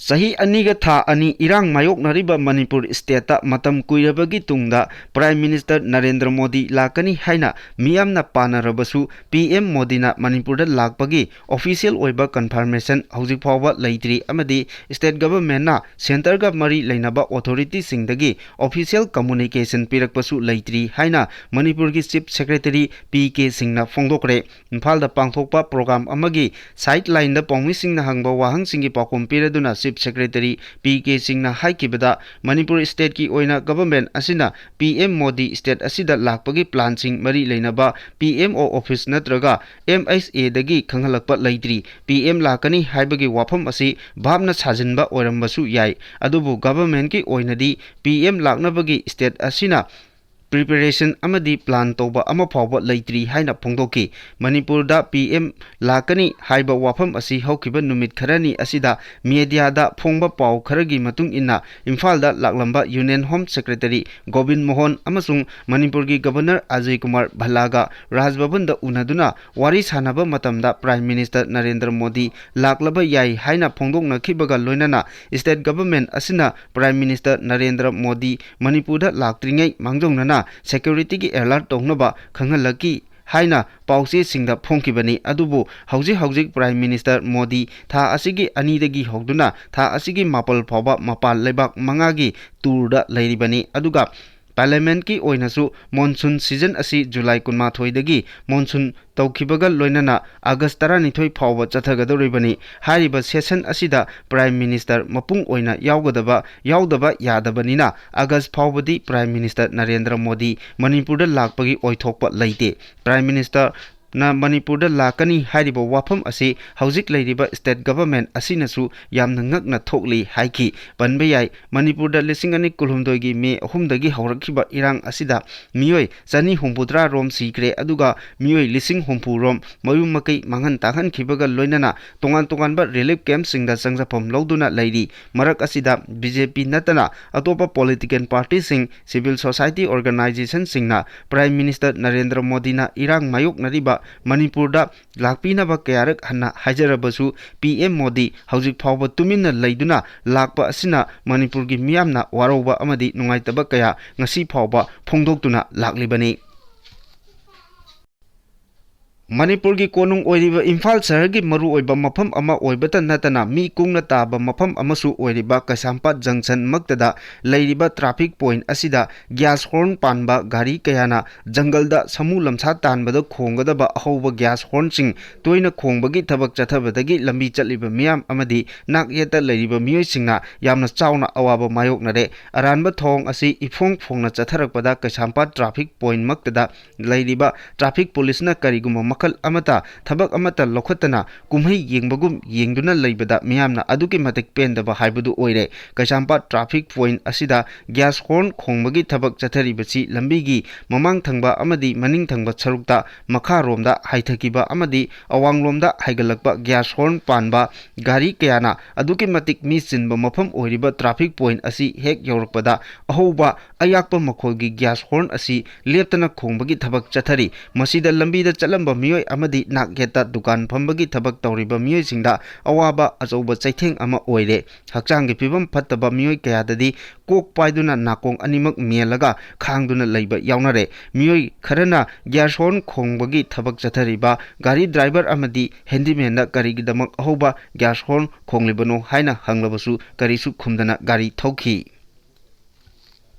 ꯆꯍꯤ ꯑꯅꯤꯒ ꯊꯥ ꯑꯅꯤ ꯏꯔꯥꯡ ꯃꯥꯌꯣꯛꯅꯔꯤꯕ ꯃꯅꯤꯄꯨꯔ stateꯇ ꯃꯇꯝ ꯀꯨꯏꯔꯕꯒꯤ ꯇꯨꯡꯗ Prime Minister ꯅꯔꯦꯟꯗ꯭ꯔ ꯃꯣꯗꯤ ꯂꯥꯛꯀꯅꯤ ꯍꯥꯏꯅ ꯃꯤꯌꯥꯝꯅ ꯄꯥꯅꯔꯕꯁꯨ, P M ꯃꯣꯗꯤꯅ ꯃꯅꯤꯄꯨꯔꯗ ꯂꯥꯛꯄꯒꯤ official ꯑꯣꯏꯕ confirmation ꯍꯧꯖꯤꯛ ꯐꯥꯎꯕ ꯂꯩꯇ꯭ꯔꯤ ꯑꯃꯗꯤ state governmentꯅ centreꯒ ꯃꯔꯤ ꯂꯩꯅꯕ authorityꯁꯤꯡꯗꯒꯤ official communication ꯄꯤꯔꯛꯄꯁꯨ ꯂꯩꯇ꯭ꯔꯤ ꯍꯥꯏꯅ ꯃꯅꯤꯄꯨꯔꯒꯤ Chief Secretary P K ꯁꯤꯡꯅ ꯐꯣꯡꯗꯣꯛꯈ꯭ꯔꯦ꯫ ꯏꯝꯐꯥꯜꯗ ꯄꯥꯡꯊꯣꯛꯄ program ꯑꯃꯒꯤ sidelineꯗ ꯄꯥꯎꯃꯤꯁꯤꯡꯅ ꯍꯪꯕ ꯋꯥꯍꯪꯁꯤꯡꯒꯤ ꯄꯥꯎꯈꯨꯝ ꯄꯤꯔꯗꯨꯅ Chief Secretary P K ꯁꯤꯡꯅ ꯍꯥꯏꯈꯤꯕꯗ, ꯃꯅꯤꯄꯨꯔ stateꯀꯤ ꯑꯣꯏꯅ government ꯑꯁꯤꯅ P M ꯃꯣꯗꯤ state ꯑꯁꯤꯗ ꯂꯥꯛꯄꯒꯤ planꯁꯤꯡ ꯃꯔꯤ ꯂꯩꯅꯕ P M O office ꯅꯠꯇ꯭ꯔꯒ M H Aꯗꯒꯤ ꯈꯪꯍꯜꯂꯛꯄ ꯂꯩꯇ꯭ꯔꯤ꯫ P M ꯂꯥꯛꯀꯅꯤ ꯍꯥꯏꯕꯒꯤ ꯋꯥꯐꯝ ꯑꯁꯤ ꯚꯥꯞꯅ ꯁꯥꯖꯤꯟꯕ ꯑꯣꯏꯔꯝꯕꯁꯨ ꯌꯥꯏ, ꯑꯗꯨꯕꯨ governmentꯀꯤ ꯑꯣꯏꯅꯗꯤ P M ꯂꯥꯛꯅꯕꯒꯤ state ꯑꯁꯤꯅ preparation ꯑꯃꯗꯤ plan ꯇꯧꯕ ꯑꯃ ꯐꯥꯎꯕ ꯂꯩꯇ꯭ꯔꯤ ꯍꯥꯏꯅ ꯐꯣꯡꯗꯣꯛꯈꯤ꯫ ꯃꯅꯤꯄꯨꯔꯗ P M ꯂꯥꯛꯀꯅꯤ ꯍꯥꯏꯕ ꯋꯥꯐꯝ ꯑꯁꯤ ꯍꯧꯈꯤꯕ ꯅꯨꯃꯤꯠ ꯈꯔꯅꯤ ꯑꯁꯤꯗ mediaꯗ ꯐꯣꯡꯕ ꯄꯥꯎ ꯈꯔꯒꯤ ꯃꯇꯨꯡ ꯏꯟꯅ, ꯏꯝꯐꯥꯜꯗ ꯂꯥꯛꯂꯝꯕ Union Home Secretary Gobin Mohan ꯑꯃꯁꯨꯡ ꯃꯅꯤꯄꯨꯔꯒꯤ Governor ꯑꯖꯌ ꯀꯨꯃꯥꯔ ꯚꯜꯂꯥꯒ ꯔꯥꯖ ꯚꯕꯟꯗ ꯎꯅꯗꯨꯅ ꯋꯥꯔꯤ ꯁꯥꯟꯅꯕ ꯃꯇꯝꯗ Prime Minister ꯅꯔꯦꯟꯗ꯭ꯔ ꯃꯣꯗꯤ ꯂꯥꯛꯂꯕ ꯌꯥꯏ ꯍꯥꯏꯅ ꯐꯣꯡꯗꯣꯛꯅꯈꯤꯕꯒ ꯂꯣꯏꯅꯅ state government ꯑꯁꯤꯅ Prime Minister ꯅꯔꯦꯟꯗ꯭ꯔ ꯃꯣꯗꯤ ꯃꯅꯤꯄꯨꯔꯗ ꯂꯥꯛꯇ꯭ꯔꯤꯉꯩ ꯃꯥꯡꯖꯧꯅꯅ securityꯒꯤ alert ꯇꯧꯅꯕ ꯈꯪꯍꯜꯂꯛꯈꯤ ꯍꯥꯏꯅ ꯄꯥꯎꯆꯦꯁꯤꯡꯗ ꯐꯣꯡꯈꯤꯕꯅꯤ꯫ ꯑꯗꯨꯕꯨ ꯍꯧꯖꯤꯛ ꯍꯧꯖꯤꯛ Prime Minister ꯃꯣꯗꯤ ꯊꯥ ꯑꯁꯤꯒꯤ ꯑꯅꯤꯗꯒꯤ ꯍꯧꯗꯨꯅ ꯊꯥ ꯑꯁꯤꯒꯤ ꯃꯥꯄꯜ ꯐꯥꯎꯕ ꯃꯄꯥꯟ ꯂꯩꯕꯥꯛ ꯃꯉꯥꯒꯤ tourꯗ ꯂꯩꯔꯤꯕꯅꯤ꯫ ꯑꯗꯨꯒ Parliamentꯀꯤ ꯑꯣꯏꯅꯁꯨ monsoon season ꯑꯁꯤ July ꯀꯨꯟꯃꯥꯊꯣꯏꯗꯒꯤ monsoon ꯇꯧꯈꯤꯕꯒ ꯂꯣꯏꯅꯅ August ꯇꯔꯥꯅꯤꯊꯣꯏ ꯐꯥꯎꯕ ꯆꯠꯊꯒꯗꯧꯔꯤꯕꯅꯤ꯫ ꯍꯥꯏꯔꯤꯕ session ꯑꯁꯤꯗ Prime Minister ꯃꯄꯨꯡ ꯑꯣꯏꯅ ꯌꯥꯎꯒꯗꯕ, ꯌꯥꯎꯗꯕ ꯌꯥꯗꯕꯅꯤꯅ August ꯐꯥꯎꯕꯗꯤ Prime Minister ꯅꯔꯦꯟꯗ꯭ꯔ ꯃꯣꯗꯤ ꯃꯅꯤꯄꯨꯔꯗ ꯂꯥꯛꯄꯒꯤ ꯑꯣꯏꯊꯣꯛꯄ ꯂꯩꯇꯦ꯫ Prime Minister ꯅ ꯃꯅꯤꯄꯨꯔꯗ ꯂꯥꯛꯀꯅꯤ ꯍꯥꯏꯔꯤꯕ ꯋꯥꯐꯝ ꯑꯁꯤ ꯍꯧꯖꯤꯛ ꯂꯩꯔꯤꯕ state government ꯑꯁꯤꯅꯁꯨ ꯌꯥꯝꯅ ꯉꯛꯅ ꯊꯣꯛꯂꯤ ꯍꯥꯏꯈꯤ꯫ ꯄꯟꯕ ꯌꯥꯏ, ꯃꯅꯤꯄꯨꯔꯗ ꯂꯤꯁꯤꯡ ꯑꯅꯤ ꯀꯨꯟꯍꯨꯝꯗꯣꯏꯒꯤ ꯃꯦ ꯑꯍꯨꯝꯗꯒꯤ ꯍꯧꯔꯛꯈꯤꯕ ꯏꯔꯥꯡ ꯑꯁꯤꯗ ꯃꯤꯑꯣꯏ ꯆꯅꯤ ꯍꯨꯝꯐꯨꯇꯔꯥ ꯔꯣꯝ ꯁꯤꯈ꯭ꯔꯦ, ꯑꯗꯨꯒ ꯃꯤꯑꯣꯏ ꯂꯤꯁꯤꯡ ꯍꯨꯝꯐꯨ ꯔꯣꯝ ꯃꯌꯨꯝ ꯃꯀꯩ ꯃꯥꯡꯍꯟ ꯇꯥꯛꯍꯟꯈꯤꯕꯒ ꯂꯣꯏꯅꯅ ꯇꯣꯉꯥꯟ ꯇꯣꯉꯥꯟꯕ relief camp ꯁꯤꯡꯗ ꯆꯪꯖꯐꯝ ꯂꯧꯗꯨꯅ ꯂꯩꯔꯤ꯫ ꯃꯔꯛ ꯑꯁꯤꯗ B J P ꯅꯠꯇꯅ ꯑꯇꯣꯞꯄ political party ꯁꯤꯡ, civil society organization ꯁꯤꯡꯅ Prime Minister ꯅꯔꯦꯟꯗ꯭ꯔ ꯃꯣꯗꯤꯅ ꯏꯔꯥꯡ ꯃꯥꯌꯣꯛꯅꯔꯤꯕ ꯃꯅꯤꯄꯨꯔꯗ ꯂꯥꯛꯄꯤꯅꯕ ꯀꯌꯥꯔꯛ ꯍꯟꯅ ꯍꯥꯏꯖꯔꯕꯁꯨ, P M ꯃꯣꯗꯤ ꯍꯧꯖꯤꯛ ꯐꯥꯎꯕ ꯇꯨꯃꯤꯟꯅ ꯂꯩꯗꯨꯅ ꯂꯥꯛꯄ ꯑꯁꯤꯅ ꯃꯅꯤꯄꯨꯔꯒꯤ ꯃꯤꯌꯥꯝꯅ ꯋꯥꯔꯧꯕ ꯑꯃꯗꯤ ꯅꯨꯡꯉꯥꯏꯇꯕ ꯀꯌꯥ ꯉꯁꯤ ꯐꯥꯎꯕ ꯐꯣꯡꯗꯣꯛꯇꯨꯅ ꯂꯥꯛꯂꯤꯕꯅꯤ꯫ ꯃꯅꯤꯄꯨꯔꯒꯤ ꯀꯣꯅꯨꯡ ꯑꯣꯏꯔꯤꯕ ꯏꯝꯐꯥꯜ ꯁꯍꯔꯒꯤ ꯃꯔꯨꯑꯣꯏꯕ ꯃꯐꯝ ꯑꯃ ꯑꯣꯏꯕꯇ ꯅꯠꯇꯅ, ꯃꯤ ꯀꯨꯡꯅ ꯇꯥꯕ ꯃꯐꯝ ꯑꯃꯁꯨ ꯑꯣꯏꯔꯤꯕ ꯀꯩꯁꯥꯝꯄꯥꯠ junction ꯃꯛꯇꯗ ꯂꯩꯔꯤꯕ traffic point ꯑꯁꯤꯗ gas horn ꯄꯥꯟꯕ ꯒꯥꯔꯤ ꯀꯌꯥꯅ ꯖꯪꯒꯜꯗ ꯁꯥꯃꯨ ꯂꯝꯁꯥ ꯇꯥꯟꯕꯗ ꯈꯣꯡꯒꯗꯕ ꯑꯍꯧꯕ gas horn ꯁꯤꯡ ꯇꯣꯏꯅ ꯈꯣꯡꯕꯒꯤ ꯊꯕꯛ ꯆꯠꯊꯕꯗꯒꯤ ꯂꯝꯕꯤ ꯆꯠꯂꯤꯕ ꯃꯤꯌꯥꯝ ꯑꯃꯗꯤ ꯅꯥꯛ ꯌꯦꯠꯇ ꯂꯩꯔꯤꯕ ꯃꯤꯑꯣꯏꯁꯤꯡꯅ ꯌꯥꯝꯅ ꯆꯥꯎꯅ ꯑꯋꯥꯕ ꯃꯥꯌꯣꯛꯅꯔꯦ꯫ ꯑꯔꯥꯟꯕ ꯊꯧꯑꯣꯡ ꯑꯁꯤ ꯏꯐꯣꯡ ꯐꯣꯡꯅ ꯆꯠꯊꯔꯛꯄꯗ ꯀꯩꯁꯥꯝꯄꯥꯠ traffic point ꯃꯛꯇꯗ ꯂꯩꯔꯤꯕ traffic police ꯅ ꯀꯔꯤꯒꯨꯝꯕ ꯃꯈꯜ ꯑꯃꯠꯇ, ꯊꯕꯛ ꯑꯃꯠꯇ ꯂꯧꯈꯠꯇꯅ ꯀꯨꯝꯍꯩ ꯌꯦꯡꯕꯒꯨꯝ ꯌꯦꯡꯗꯨꯅ ꯂꯩꯕꯗ ꯃꯤꯌꯥꯝꯅ ꯑꯗꯨꯛꯀꯤ ꯃꯇꯤꯛ ꯄꯦꯟꯗꯕ ꯍꯥꯏꯕꯗꯨ ꯑꯣꯏꯔꯦ꯫ ꯀꯩꯁꯥꯝꯄꯥꯠ traffic point ꯑꯁꯤꯗ gas horn ꯈꯣꯡꯕꯒꯤ ꯊꯕꯛ ꯆꯠꯊꯔꯤꯕꯁꯤ ꯂꯝꯕꯤꯒꯤ ꯃꯃꯥꯡ ꯊꯪꯕ ꯑꯃꯗꯤ ꯃꯅꯤꯡ ꯊꯪꯕ ꯁꯔꯨꯛꯇ ꯃꯈꯥꯔꯣꯝꯗ ꯍꯥꯏꯊꯈꯤꯕ ꯑꯃꯗꯤ ꯑꯋꯥꯡꯂꯣꯝꯗ ꯍꯥꯏꯒꯠꯂꯛꯄ gas horn ꯄꯥꯟꯕ ꯒꯥꯔꯤ ꯀꯌꯥꯅ ꯑꯗꯨꯛꯀꯤ ꯃꯇꯤꯛ ꯃꯤ ꯆꯤꯟꯕ ꯃꯐꯝ ꯑꯣꯏꯔꯤꯕ traffic point ꯑꯁꯤ ꯍꯦꯛ ꯌꯧꯔꯛꯄꯗ ꯑꯍꯧꯕ ꯑꯌꯥꯛꯄ ꯃꯈꯣꯜꯒꯤ gas horn ꯑꯁꯤ ꯂꯦꯞꯇꯅ ꯈꯣꯡꯕꯒꯤ ꯊꯕꯛ ꯆꯠꯊꯔꯤ꯫ ꯃꯁꯤꯗ ꯂꯝꯕꯤꯗ ꯆꯠꯂꯝꯕ ꯃꯤꯑꯣꯏ ꯑꯃꯗꯤ ꯅꯥꯛ ꯌꯦꯠꯇ ꯗꯨꯀꯥꯟ ꯐꯝꯕꯒꯤ ꯊꯕꯛ ꯇꯧꯔꯤꯕ ꯃꯤꯑꯣꯏꯁꯤꯡꯗ ꯑꯋꯥꯕ ꯑꯆꯧꯕ ꯆꯩꯊꯦꯡ ꯑꯃ ꯑꯣꯏꯔꯦ꯫ ꯍꯛꯆꯥꯡꯒꯤ ꯐꯤꯕꯝ ꯐꯠꯇꯕ ꯃꯤꯑꯣꯏ ꯀꯌꯥꯗꯗꯤ ꯀꯣꯛ ꯄꯥꯏꯗꯨꯅ ꯅꯥꯀꯣꯡ ꯑꯅꯤꯃꯛ ꯃꯦꯜꯂꯒ ꯈꯥꯡꯗꯨꯅ ꯂꯩꯕ ꯌꯥꯎꯅꯔꯦ꯫ ꯃꯤꯑꯣꯏ ꯈꯔꯅ gas horn ꯈꯣꯡꯕꯒꯤ ꯊꯕꯛ ꯆꯠꯊꯔꯤꯕ ꯒꯥꯔꯤ driver ꯑꯃꯗꯤ handyman ꯗ ꯀꯔꯤꯒꯤꯗꯃꯛ ꯑꯍꯧꯕ gas horn ꯈꯣꯡꯂꯤꯕꯅꯣ ꯍꯥꯏꯅ ꯍꯪꯂꯕꯁꯨ ꯀꯔꯤꯁꯨ ꯈꯨꯝꯗꯅ ꯒꯥꯔꯤ ꯊꯧꯈꯤ꯫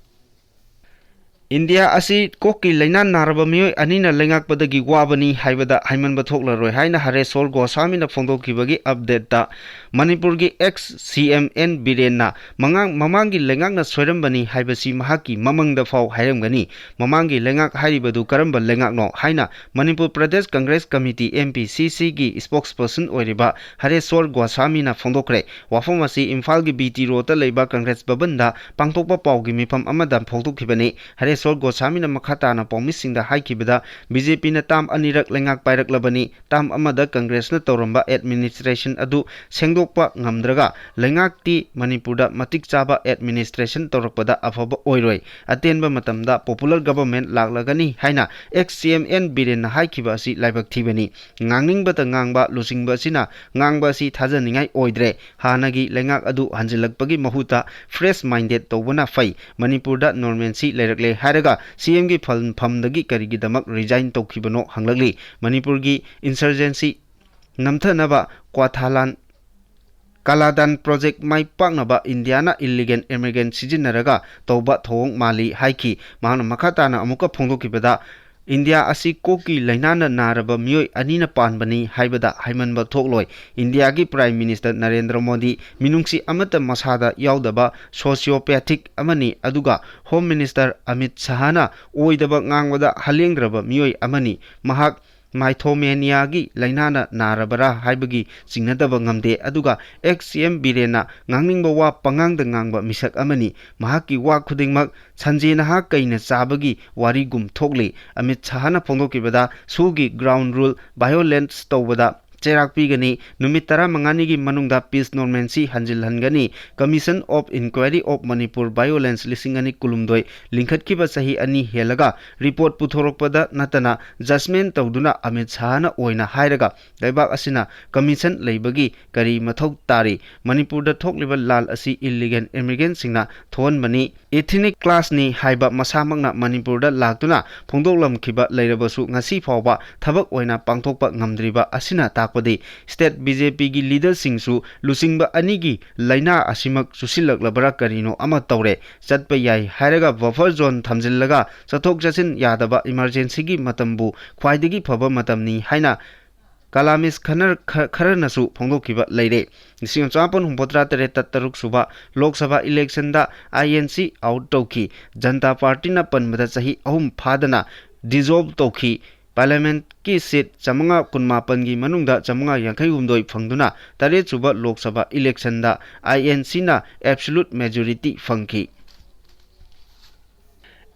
ꯏꯟꯗꯤꯌꯥ ꯑꯁꯤ ꯀꯣꯛꯀꯤ ꯂꯥꯏꯅꯥ ꯅꯥꯔꯕ ꯃꯤꯑꯣꯏ ꯑꯅꯤꯅ ꯂꯩꯉꯥꯛꯄꯗꯒꯤ ꯋꯥꯕꯅꯤ ꯍꯥꯏꯕꯗ ꯍꯥꯏꯃꯟꯕ ꯊꯣꯛꯂꯔꯣꯏ ꯍꯥꯏꯅ ꯍꯔꯦꯁꯣꯔ ꯒꯣꯁ꯭ꯋꯥꯃꯤꯅ ꯐꯣꯡꯗꯣꯛꯈꯤꯕꯒꯤ update ꯇ ꯃꯅꯤꯄꯨꯔꯒꯤ ex C M N ꯕꯤꯔꯦꯟꯅ ꯃꯉꯥꯡ-, ꯃꯃꯥꯡꯒꯤ ꯂꯩꯉꯥꯛꯅ ꯁꯣꯏꯔꯝꯕꯅꯤ ꯍꯥꯏꯕꯁꯤ ꯃꯍꯥꯛꯀꯤ ꯃꯃꯪꯗ ꯐꯥꯎ ꯍꯥꯏꯔꯝꯒꯅꯤ꯫ ꯃꯃꯥꯡꯒꯤ ꯂꯩꯉꯥꯛ ꯍꯥꯏꯔꯤꯕꯗꯨ ꯀꯔꯝꯕ ꯂꯩꯉꯥꯛꯅꯣ ꯍꯥꯏꯅ Manipur Pradesh Congress committee, M P C C, ꯒꯤ spokesperson ꯑꯣꯏꯔꯤꯕ ꯍꯔꯦꯁ꯭ꯋꯔ ꯒꯣꯁꯥꯃꯤꯅ ꯐꯣꯡꯗꯣꯛꯈ꯭ꯔꯦ꯫ ꯋꯥꯐꯝ ꯑꯁꯤ ꯏꯝꯐꯥꯜꯒꯤ B T Road ꯇ ꯂꯩꯕ ꯀꯪꯒ꯭ꯔꯦꯁ ꯚꯕꯟꯗ ꯄꯥꯡꯊꯣꯛꯄ ꯄꯥꯎꯒꯤ ꯃꯤꯐꯝ ꯑꯃꯗ ꯐꯣꯡꯗꯣꯛꯈꯤꯕꯅꯤ꯫ ꯍꯔꯦꯁ꯭ꯋꯔ ꯒꯣꯁꯥꯃꯤꯅ ꯃꯈꯥ ꯇꯥꯅ ꯄꯥꯎꯃꯤꯁꯤꯡꯗ ꯍꯥꯏꯈꯤꯕꯗ, B J P ꯅ term ꯑꯅꯤꯔꯛ ꯂꯩꯉꯥꯛ ꯄꯥꯏꯔꯛꯂꯕꯅꯤ꯫ Term ꯑꯃꯗ ꯀꯪꯒ꯭ꯔꯦꯁꯅ ꯇꯧꯔꯝꯕ administration ꯑꯗꯨ ꯁꯦꯡꯗꯣꯛꯄ ꯉꯝꯗ꯭ꯔꯒ ꯂꯩꯉꯥꯛꯇꯤ ꯃꯅꯤꯄꯨꯔꯗ ꯃꯇꯤꯛ ꯆꯥꯕ administration ꯇꯧꯔꯛꯄꯗ ꯑꯐꯕ ꯑꯣꯏꯔꯣꯏ꯫ ꯑꯇꯦꯟꯕ ꯃꯇꯝꯗ popular government ꯂꯥꯛꯂꯒꯅꯤ ꯍꯥꯏꯅ ex C M N ꯕꯤꯔꯦꯟꯅ ꯍꯥꯏꯈꯤꯕ ꯑꯁꯤ ꯂꯥꯏꯕꯛ ꯊꯤꯕꯅꯤ꯫ ꯉꯥꯡꯅꯤꯡꯕꯇ ꯉꯥꯡꯕ, ꯂꯨꯆꯤꯡꯕ ꯑꯁꯤꯅ ꯉꯥꯡꯕ ꯑꯁꯤ ꯊꯥꯖꯅꯤꯡꯉꯥꯏ ꯑꯣꯏꯗ꯭ꯔꯦ꯫ ꯍꯥꯟꯅꯒꯤ ꯂꯩꯉꯥꯛ ꯑꯗꯨ ꯍꯟꯖꯤꯜꯂꯛꯄꯒꯤ ꯃꯍꯨꯠꯇ fresh minded ꯇꯧꯕꯅ ꯐꯩ꯫ ꯃꯅꯤꯄꯨꯔꯗ normalcy ꯂꯩꯔꯛꯂꯦ ꯍꯥꯏꯔꯒ C M ꯒꯤ ꯐꯝ-, ꯐꯝꯗꯒꯤ ꯀꯔꯤꯒꯤꯗꯃꯛ resign ꯇꯧꯈꯤꯕꯅꯣ ꯍꯪꯂꯛꯂꯤ꯫ ꯃꯅꯤꯄꯨꯔꯒꯤ insurgency ꯅꯝꯊꯅꯕ ꯀ꯭ꯋꯥꯊꯥꯂꯥꯟ, ꯀꯥꯂꯥꯗꯥꯟ project ꯃꯥꯏ ꯄꯥꯛꯅꯕ ꯏꯟꯗꯤꯌꯥꯅ illegal immigrant ꯁꯤꯖꯤꯟꯅꯔꯒ ꯇꯧꯕ ꯊꯧꯑꯣꯡ ꯃꯥꯜꯂꯤ ꯍꯥꯏꯈꯤ꯫ ꯃꯍꯥꯛꯅ ꯃꯈꯥ ꯇꯥꯅ ꯑꯃꯨꯛꯀ ꯐꯣꯡꯗꯣꯛꯈꯤꯕꯗ, ꯏꯟꯗꯤꯌꯥ ꯑꯁꯤ ꯀꯣꯛꯀꯤ ꯂꯥꯏꯅꯥꯅ ꯅꯥꯔꯕ ꯃꯤꯑꯣꯏ ꯑꯅꯤꯅ ꯄꯥꯟꯕꯅꯤ ꯍꯥꯏꯕꯗ ꯍꯥꯏꯃꯟꯕ ꯊꯣꯛꯂꯣꯏ꯫ ꯏꯟꯗꯤꯌꯥꯒꯤ Prime Minister ꯅꯔꯦꯟꯗ꯭ꯔ ꯃꯣꯗꯤ ꯃꯤꯅꯨꯡꯁꯤ ꯑꯃꯠꯇ ꯃꯁꯥꯗ ꯌꯥꯎꯗꯕ sociopathic ꯑꯃꯅꯤ, ꯑꯗꯨꯒ Home Minister ꯑꯃꯤꯠ ꯁꯥꯍꯅ ꯑꯣꯏꯗꯕ ꯉꯥꯡꯕꯗ ꯍꯂꯦꯡꯗ꯭ꯔꯕ ꯃꯤꯑꯣꯏ ꯑꯃꯅꯤ꯫ ꯃꯍꯥꯛ mythomaniaꯒꯤ ꯂꯥꯏꯅꯥꯅ ꯅꯥꯔꯕꯔꯥ ꯍꯥꯏꯕꯒꯤ ꯆꯤꯡꯅꯗꯕ ꯉꯝꯗꯦ, ꯑꯗꯨꯒ ex C M ꯕꯤꯔꯦꯟꯅ ꯉꯥꯡꯅꯤꯡꯕ ꯋꯥ ꯄꯉꯥꯡꯗ ꯉꯥꯡꯕ ꯃꯤꯁꯛ ꯑꯃꯅꯤ꯫ ꯃꯍꯥꯛꯀꯤ ꯋꯥ ꯈꯨꯗꯤꯡꯃꯛ ꯁꯟꯖꯦ ꯅꯍꯥ ꯀꯩꯅ ꯆꯥꯕꯒꯤ ꯋꯥꯔꯤꯒꯨꯝ ꯊꯣꯛꯂꯤ꯫ ꯑꯃꯤꯠ ꯁꯥꯍꯅ ꯐꯣꯡꯗꯣꯛꯈꯤꯕꯗ, ꯁꯨꯒꯤ ground rule violence ꯇꯧꯕꯗ ꯆꯩꯔꯥꯛ ꯄꯤꯒꯅꯤ꯫ ꯅꯨꯃꯤꯠ ꯇꯔꯥꯃꯉꯥꯅꯤꯒꯤ ꯃꯅꯨꯡꯗ peace normalcy ꯍꯟꯖꯤꯜꯍꯟꯒꯅꯤ꯫ Commission of Inquiry of Manipur Violence ꯂꯤꯁꯤꯡ ꯑꯅꯤ ꯀꯨꯟꯍꯨꯝꯗꯣꯏ ꯂꯤꯡꯈꯠꯈꯤꯕ ꯆꯍꯤ ꯑꯅꯤ ꯍꯦꯜꯂꯒ report ꯄꯨꯊꯣꯔꯛꯄꯗ ꯅꯠꯇꯅ judgment ꯇꯧꯗꯨꯅ ꯑꯃꯤꯠ ꯁꯥꯍꯅ ꯑꯣꯏꯅ ꯍꯥꯏꯔꯒ ꯂꯩꯕꯥꯛ ꯑꯁꯤꯅ commission ꯂꯩꯕꯒꯤ ꯀꯔꯤ ꯃꯊꯧ ꯇꯥꯔꯤ? ꯃꯅꯤꯄꯨꯔꯗ ꯊꯣꯛꯂꯤꯕ ꯂꯥꯜ ꯑꯁꯤ illegal immigrantꯁꯤꯡꯅ ꯊꯣꯛꯍꯟꯕꯅꯤ꯫ Ethnic clashꯅꯤ ꯍꯥꯏꯕ ꯃꯁꯥꯃꯛꯅ ꯃꯅꯤꯄꯨꯔꯗ ꯂꯥꯛꯇꯨꯅ ꯐꯣꯡꯗꯣꯛꯂꯝꯈꯤꯕ ꯂꯩꯔꯕꯁꯨ ꯉꯁꯤ ꯐꯥꯎꯕ ꯊꯕꯛ ꯑꯣꯏꯅ ꯄꯥꯡꯊꯣꯛꯄ ꯉꯝꯗ꯭ꯔꯤꯕ ꯑꯁꯤꯅ ꯇꯥꯛꯄꯗꯤ state B J Pꯒꯤ leaderꯁꯤꯡꯁꯨ ꯂꯨꯆꯤꯡꯕ ꯑꯅꯤꯒꯤ ꯂꯥꯏꯅꯥ ꯑꯁꯤꯃꯛ ꯆꯨꯁꯤꯜꯂꯛꯂꯕꯔꯥ ꯀꯔꯤꯅꯣ ꯑꯃ ꯇꯧꯔꯦ꯫ ꯆꯠꯄ ꯌꯥꯏ ꯍꯥꯏꯔꯒ buffer zone ꯊꯝꯖꯤꯜꯂꯒ ꯆꯠꯊꯣꯛ ꯆꯠꯁꯤꯟ ꯌꯥꯗꯕ emergencyꯒꯤ ꯃꯇꯝꯕꯨ ꯈ꯭ꯋꯥꯏꯗꯒꯤ ꯐꯕ ꯃꯇꯝꯅꯤ ꯍꯥꯏꯅ ꯀꯂꯥꯃꯤꯁ ꯈꯟꯅꯔ-, ꯈ-, ꯈꯔꯅꯁꯨ ꯐꯣꯡꯗꯣꯛꯈꯤꯕ ꯂꯩꯔꯦ꯫ ꯂꯤꯁꯤꯡ ꯑꯃ ꯆꯃꯥꯄꯟ ꯍꯨꯝꯐꯨꯇꯔꯥ ꯇꯔꯦꯠꯇ ꯇꯔꯨꯛ ꯁꯨꯕ ꯂꯣꯛ ꯁꯚꯥ ꯏꯂꯦꯛꯁꯟꯗ ꯑꯥꯏ ꯑꯦꯟ ꯁꯤ ꯑꯥꯎꯠ ꯇꯧꯈꯤ꯫ ꯖꯟꯇꯥ ꯄꯥꯔꯇꯤꯅ ꯄꯟꯕꯗ ꯆꯍꯤ ꯑꯍꯨꯝ ꯐꯥꯗꯅ ꯗꯤꯖꯣꯜꯕ ꯇꯧꯈꯤ꯫ ꯄꯥꯔꯂꯤꯌꯥꯃꯦꯟꯠꯀꯤ ꯁꯤꯠ ꯆꯥꯃꯉꯥ ꯀꯨꯟꯃꯥꯄꯟꯒꯤ ꯃꯅꯨꯡꯗ ꯆꯥꯃꯉꯥ ꯌꯥꯡꯈꯩ ꯍꯨꯝꯗꯣꯏ ꯐꯪꯗꯨꯅ ꯇꯔꯦꯠ ꯁꯨꯕ ꯂꯣꯛ ꯁꯚꯥ ꯏꯂꯦꯛꯁꯟꯗ ꯑꯥꯏ ꯑꯦꯟ ꯁꯤꯅ ꯑꯦꯕꯁꯣꯂꯨꯠ ꯃꯦꯖꯣꯔꯤꯇꯤ ꯐꯪꯈꯤ꯫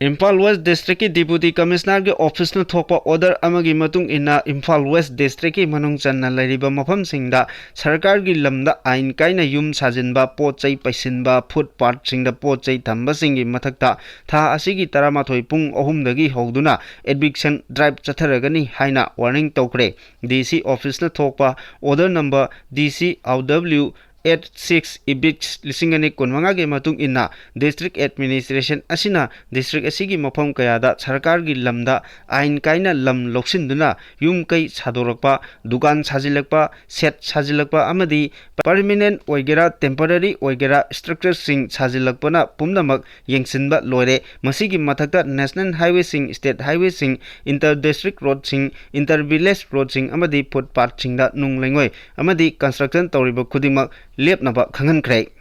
ꯏꯝꯐꯥꯜ ꯋꯦꯁ ꯗꯤꯁꯇ꯭ꯔꯤꯛꯀꯤ ꯗꯤꯄꯨꯇꯤ ꯀꯃꯤꯁꯅꯔꯒꯤ ꯑꯣꯐꯤꯁꯅ ꯊꯣꯛꯄ ꯑꯣꯔꯗꯔ ꯑꯃꯒꯤ ꯃꯇꯨꯡ ꯏꯟꯅ ꯏꯝꯐꯥꯜ ꯋꯦꯁ ꯗꯤꯁꯇ꯭ꯔꯤꯛꯀꯤ ꯃꯅꯨꯡ ꯆꯟꯅ ꯂꯩꯔꯤꯕ ꯃꯐꯝꯁꯤꯡꯗ ꯁꯔꯀꯥꯔꯒꯤ ꯂꯝꯗ ꯑꯥꯏꯟ ꯀꯥꯏꯅ ꯌꯨꯝ ꯁꯥꯖꯤꯟꯕ, ꯄꯣꯠ ꯆꯩ ꯄꯩꯁꯤꯟꯕ, ꯐꯨꯠ ꯄꯥꯠꯁꯤꯡꯗ ꯄꯣꯠ ꯆꯩ ꯊꯝꯕꯁꯤꯡꯒꯤ ꯃꯊꯛꯇ ꯊꯥ ꯑꯁꯤꯒꯤ ꯇꯔꯥꯃꯥꯊꯣꯏ ꯄꯨꯡ ꯑꯍꯨꯝꯗꯒꯤ ꯍꯧꯗꯨꯅ eviction drive ꯆꯠꯊꯔꯒꯅꯤ ꯍꯥꯏꯅ ꯋꯥꯔꯅꯤꯡ ꯇꯧꯈ꯭ꯔꯦ꯫ ꯗꯤ ꯁꯤ ꯑꯣꯐꯤꯁꯅ ꯊꯣꯛꯄ ꯑꯣꯔꯗꯔ ꯅꯝꯕꯔ ꯗꯤ ꯁꯤ ꯑꯥꯎ ꯗꯕ꯭ꯂꯤꯎ ꯑꯩꯠ ꯁꯤꯛꯁ ꯏꯕꯤꯛꯁ ꯂꯤꯁꯤꯡ ꯑꯅꯤ ꯀꯨꯟꯃꯉꯥꯒꯤ ꯃꯇꯨꯡ ꯏꯟꯅ, ꯗꯤꯁꯇ꯭ꯔꯤꯛ ꯑꯦꯗꯃꯤꯅꯤꯁꯇ꯭ꯔꯦꯁꯟ ꯑꯁꯤꯅ ꯗꯤꯁꯇ꯭ꯔꯤꯛ ꯑꯁꯤꯒꯤ ꯃꯐꯝ ꯀꯌꯥꯗ ꯁꯔꯀꯥꯔꯒꯤ ꯂꯝꯗ ꯑꯥꯏꯟ ꯀꯥꯏꯅ ꯂꯝ ꯂꯧꯁꯤꯟꯗꯨꯅ ꯌꯨꯝ ꯀꯩ ꯁꯥꯗꯣꯔꯛꯄ, ꯗꯨꯀꯥꯟ ꯁꯥꯖꯤꯜꯂꯛꯄ, ꯁꯦꯠ ꯁꯥꯖꯤꯜꯂꯛꯄ ꯑꯃꯗꯤ ꯄꯔꯃꯤꯅꯦꯟꯠ ꯑꯣꯏꯒꯦꯔꯥ ꯇꯦꯝꯄꯔꯔꯤ ꯑꯣꯏꯒꯦꯔꯥ ꯁ꯭ꯇ꯭ꯔꯛꯆꯔꯁꯤꯡ ꯁꯥꯖꯤꯜꯂꯛꯄꯅ ꯄꯨꯝꯅꯃꯛ ꯌꯦꯡꯁꯤꯟꯕ ꯂꯣꯏꯔꯦ꯫ ꯃꯁꯤꯒꯤ ꯃꯊꯛꯇ ꯅꯦꯁꯅꯦꯜ ꯍꯥꯏꯋꯦꯁꯤꯡ, ꯁ꯭ꯇꯦꯠ ꯍꯥꯏꯋꯦꯁꯤꯡ, ꯏꯟꯇꯔ ꯗꯤꯁꯇ꯭ꯔꯤꯛ ꯔꯣꯗꯁꯤꯡ, ꯏꯟꯇꯔ ꯚꯤꯂꯦꯖ ꯔꯣꯗꯁꯤꯡ ꯑꯃꯗꯤ ꯐꯨꯠꯄꯥꯠꯁꯤꯡꯗ ꯅꯨꯡ ꯂꯩꯉꯣꯏ ꯑꯃꯗꯤ ꯀꯟꯁꯇ꯭ꯔꯛꯁꯟ ꯇꯧꯔꯤꯕ ꯈꯨꯗꯤꯡꯃꯛ ꯂꯦꯞꯅꯕ ꯈꯪꯍꯟꯈ꯭ꯔꯦ꯫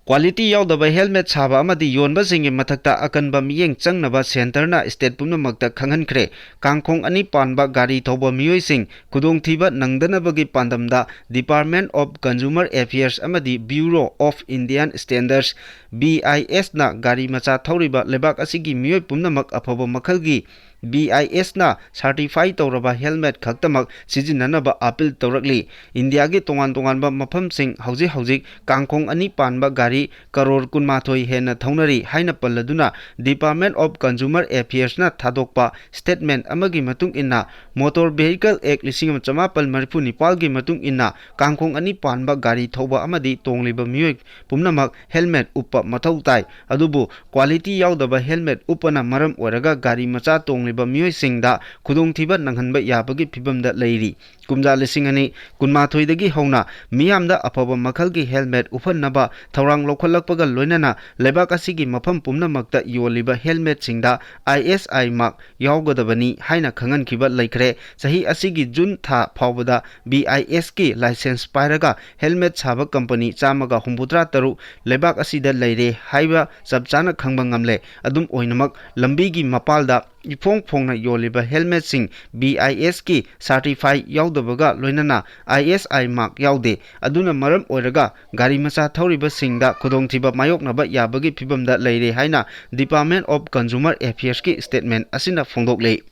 ꯀ꯭ꯋꯥꯂꯤꯇꯤ ꯌꯥꯎꯗꯕ ꯍꯦꯜꯃꯦꯠ ꯁꯥꯕ ꯑꯃꯗꯤ ꯌꯣꯟꯕꯁꯤꯡꯒꯤ ꯃꯊꯛꯇ ꯑꯀꯟꯕ ꯃꯤꯠꯌꯦꯡ ꯆꯪꯅꯕ ꯁꯦꯟꯇꯔꯅ ꯁ꯭ꯇꯦꯠ ꯄꯨꯝꯅꯃꯛꯇ ꯈꯪꯍꯟꯈ꯭ꯔꯦ꯫ ꯀꯥꯡꯈꯣꯡ ꯑꯅꯤ ꯄꯥꯟꯕ ꯒꯥꯔꯤ ꯊꯧꯕ ꯃꯤꯑꯣꯏꯁꯤꯡ ꯈꯨꯗꯣꯡꯊꯤꯕ ꯅꯪꯗꯅꯕꯒꯤ ꯄꯥꯟꯗꯝꯗ Department of Consumer Affairs ꯑꯃꯗꯤ Bureau of Indian Standards, B I ꯑꯦꯁꯅ ꯒꯥꯔꯤ ꯃꯆꯥ ꯊꯧꯔꯤꯕ ꯂꯩꯕꯥꯛ ꯑꯁꯤꯒꯤ ꯃꯤꯑꯣꯏ ꯄꯨꯝꯅꯃꯛ ꯑꯐꯕ ꯃꯈꯜꯒꯤ ꯕꯤ ꯑꯥꯏ ꯑꯦꯁꯅ ꯁꯥꯔꯇꯤꯐꯥꯏ ꯇꯧꯔꯕ ꯍꯦꯜꯃꯦꯠ ꯈꯛꯇꯃꯛ ꯁꯤꯖꯤꯟꯅꯅꯕ ꯑꯥꯄꯤꯜ ꯇꯧꯔꯛꯂꯤ꯫ ꯏꯟꯗꯤꯌꯥꯒꯤ ꯇꯣꯉꯥꯟ ꯇꯣꯉꯥꯟꯕ ꯃꯐꯝꯁꯤꯡ ꯍꯧꯖꯤꯛ ꯍꯧꯖꯤꯛ ꯀꯥꯡꯈꯣꯡ ꯑꯅꯤ ꯄꯥꯟꯕ ꯒꯥꯔꯤ ꯀꯔꯣꯔ ꯀꯨꯟꯃꯥꯊꯣꯏ ꯍꯦꯟꯅ ꯊꯧꯅꯔꯤ ꯍꯥꯏꯅ ꯄꯜꯂꯗꯨꯅ, Department of Consumer Affairsꯅ ꯊꯥꯗꯣꯛꯄ statement ꯑꯃꯒꯤ ꯃꯇꯨꯡ ꯏꯟꯅ, Motor Vehicle Act ꯂꯤꯁꯤꯡ ꯑꯃ ꯆꯃꯥꯄꯜ ꯃꯔꯤꯐꯨ ꯅꯤꯄꯥꯜꯒꯤ ꯃꯇꯨꯡ ꯏꯟꯅ, ꯀꯥꯡꯈꯣꯡ ꯑꯅꯤ ꯄꯥꯟꯕ ꯒꯥꯔꯤ ꯊꯧꯕ ꯑꯃꯗꯤ ꯇꯣꯡꯂꯤꯕ ꯃꯤꯑꯣꯏ ꯄꯨꯝꯅꯃꯛ ꯍꯦꯜꯃꯦꯠ ꯎꯞꯄ ꯃꯊꯧ ꯇꯥꯏ꯫ ꯑꯗꯨꯕꯨ ꯀ꯭ꯋꯥꯂꯤꯇꯤ ꯌꯥꯎꯗꯕ ꯍꯦꯜꯃꯦꯠ ꯎꯞꯄꯅ ꯃꯔꯝ ꯑꯣꯏꯔꯒ ꯒꯥꯔꯤ ꯃꯆꯥ ꯇꯣꯡꯂꯤꯕ ꯃꯤꯑꯣꯏꯁꯤꯡꯗ ꯈꯨꯗꯣꯡꯊꯤꯕ ꯅꯪꯍꯟꯕ ꯌꯥꯕꯒꯤ ꯐꯤꯚꯝꯗ ꯂꯩꯔꯤ꯫ ꯀꯨꯝꯖꯥ ꯂꯤꯁꯤꯡ ꯑꯅꯤ ꯀꯨꯟꯃꯥꯊꯣꯏꯗꯒꯤ ꯍꯧꯅ ꯃꯤꯌꯥꯝꯗ ꯑꯐꯕ ꯃꯈꯜꯒꯤ helmet ꯎꯞꯍꯟꯅꯕ ꯊꯧꯔꯥꯡ ꯂꯧꯈꯠꯂꯛꯄꯒ ꯂꯣꯏꯅꯅ ꯂꯩꯕꯥꯛ ꯑꯁꯤꯒꯤ ꯃꯐꯝ ꯄꯨꯝꯅꯃꯛꯇ ꯌꯣꯜꯂꯤꯕ helmetꯁꯤꯡꯗ I S I mark ꯌꯥꯎꯒꯗꯕꯅꯤ ꯍꯥꯏꯅ ꯈꯪꯍꯟꯈꯤꯕ ꯂꯩꯈ꯭ꯔꯦ꯫ ꯆꯍꯤ ꯑꯁꯤꯒꯤ ꯖꯨꯟ ꯊꯥ ꯐꯥꯎꯕꯗ B I S ꯀꯤ license ꯄꯥꯏꯔꯒ helmet ꯁꯥꯕ company ꯆꯥꯝꯃꯒ ꯍꯨꯝꯐꯨꯇꯔꯥ ꯇꯔꯨꯛ ꯂꯩꯕꯥꯛ ꯑꯁꯤꯗ ꯂꯩꯔꯦ ꯍꯥꯏꯕ ꯆꯞ ꯆꯥꯅ ꯈꯪꯕ ꯉꯝꯂꯦ꯫ ꯑꯗꯨꯝ ꯑꯣꯏꯅꯃꯛ, ꯂꯝꯕꯤꯒꯤ ꯃꯄꯥꯜꯗ ꯏꯐꯣꯡ ꯐꯣꯡꯅ ꯌꯣꯜꯂꯤꯕ helmetꯁꯤꯡ B I S ꯀꯤ certify ꯌꯥꯎꯗꯕꯒ ꯂꯣꯏꯅꯅ I S I mark ꯌꯥꯎꯗꯦ꯫ ꯑꯗꯨꯅ ꯃꯔꯝ ꯑꯣꯏꯔꯒ ꯒꯥꯔꯤ ꯃꯆꯥ ꯊꯧꯔꯤꯕꯁꯤꯡꯗ ꯈꯨꯗꯣꯡꯊꯤꯕ ꯃꯥꯌꯣꯛꯅꯕ ꯌꯥꯕꯒꯤ ꯐꯤꯕꯝꯗ ꯂꯩꯔꯦ ꯍꯥꯏꯅ Department of Consumer Affairsꯀꯤ statement ꯑꯁꯤꯅ ꯐꯣꯡꯗꯣꯛꯂꯤ꯫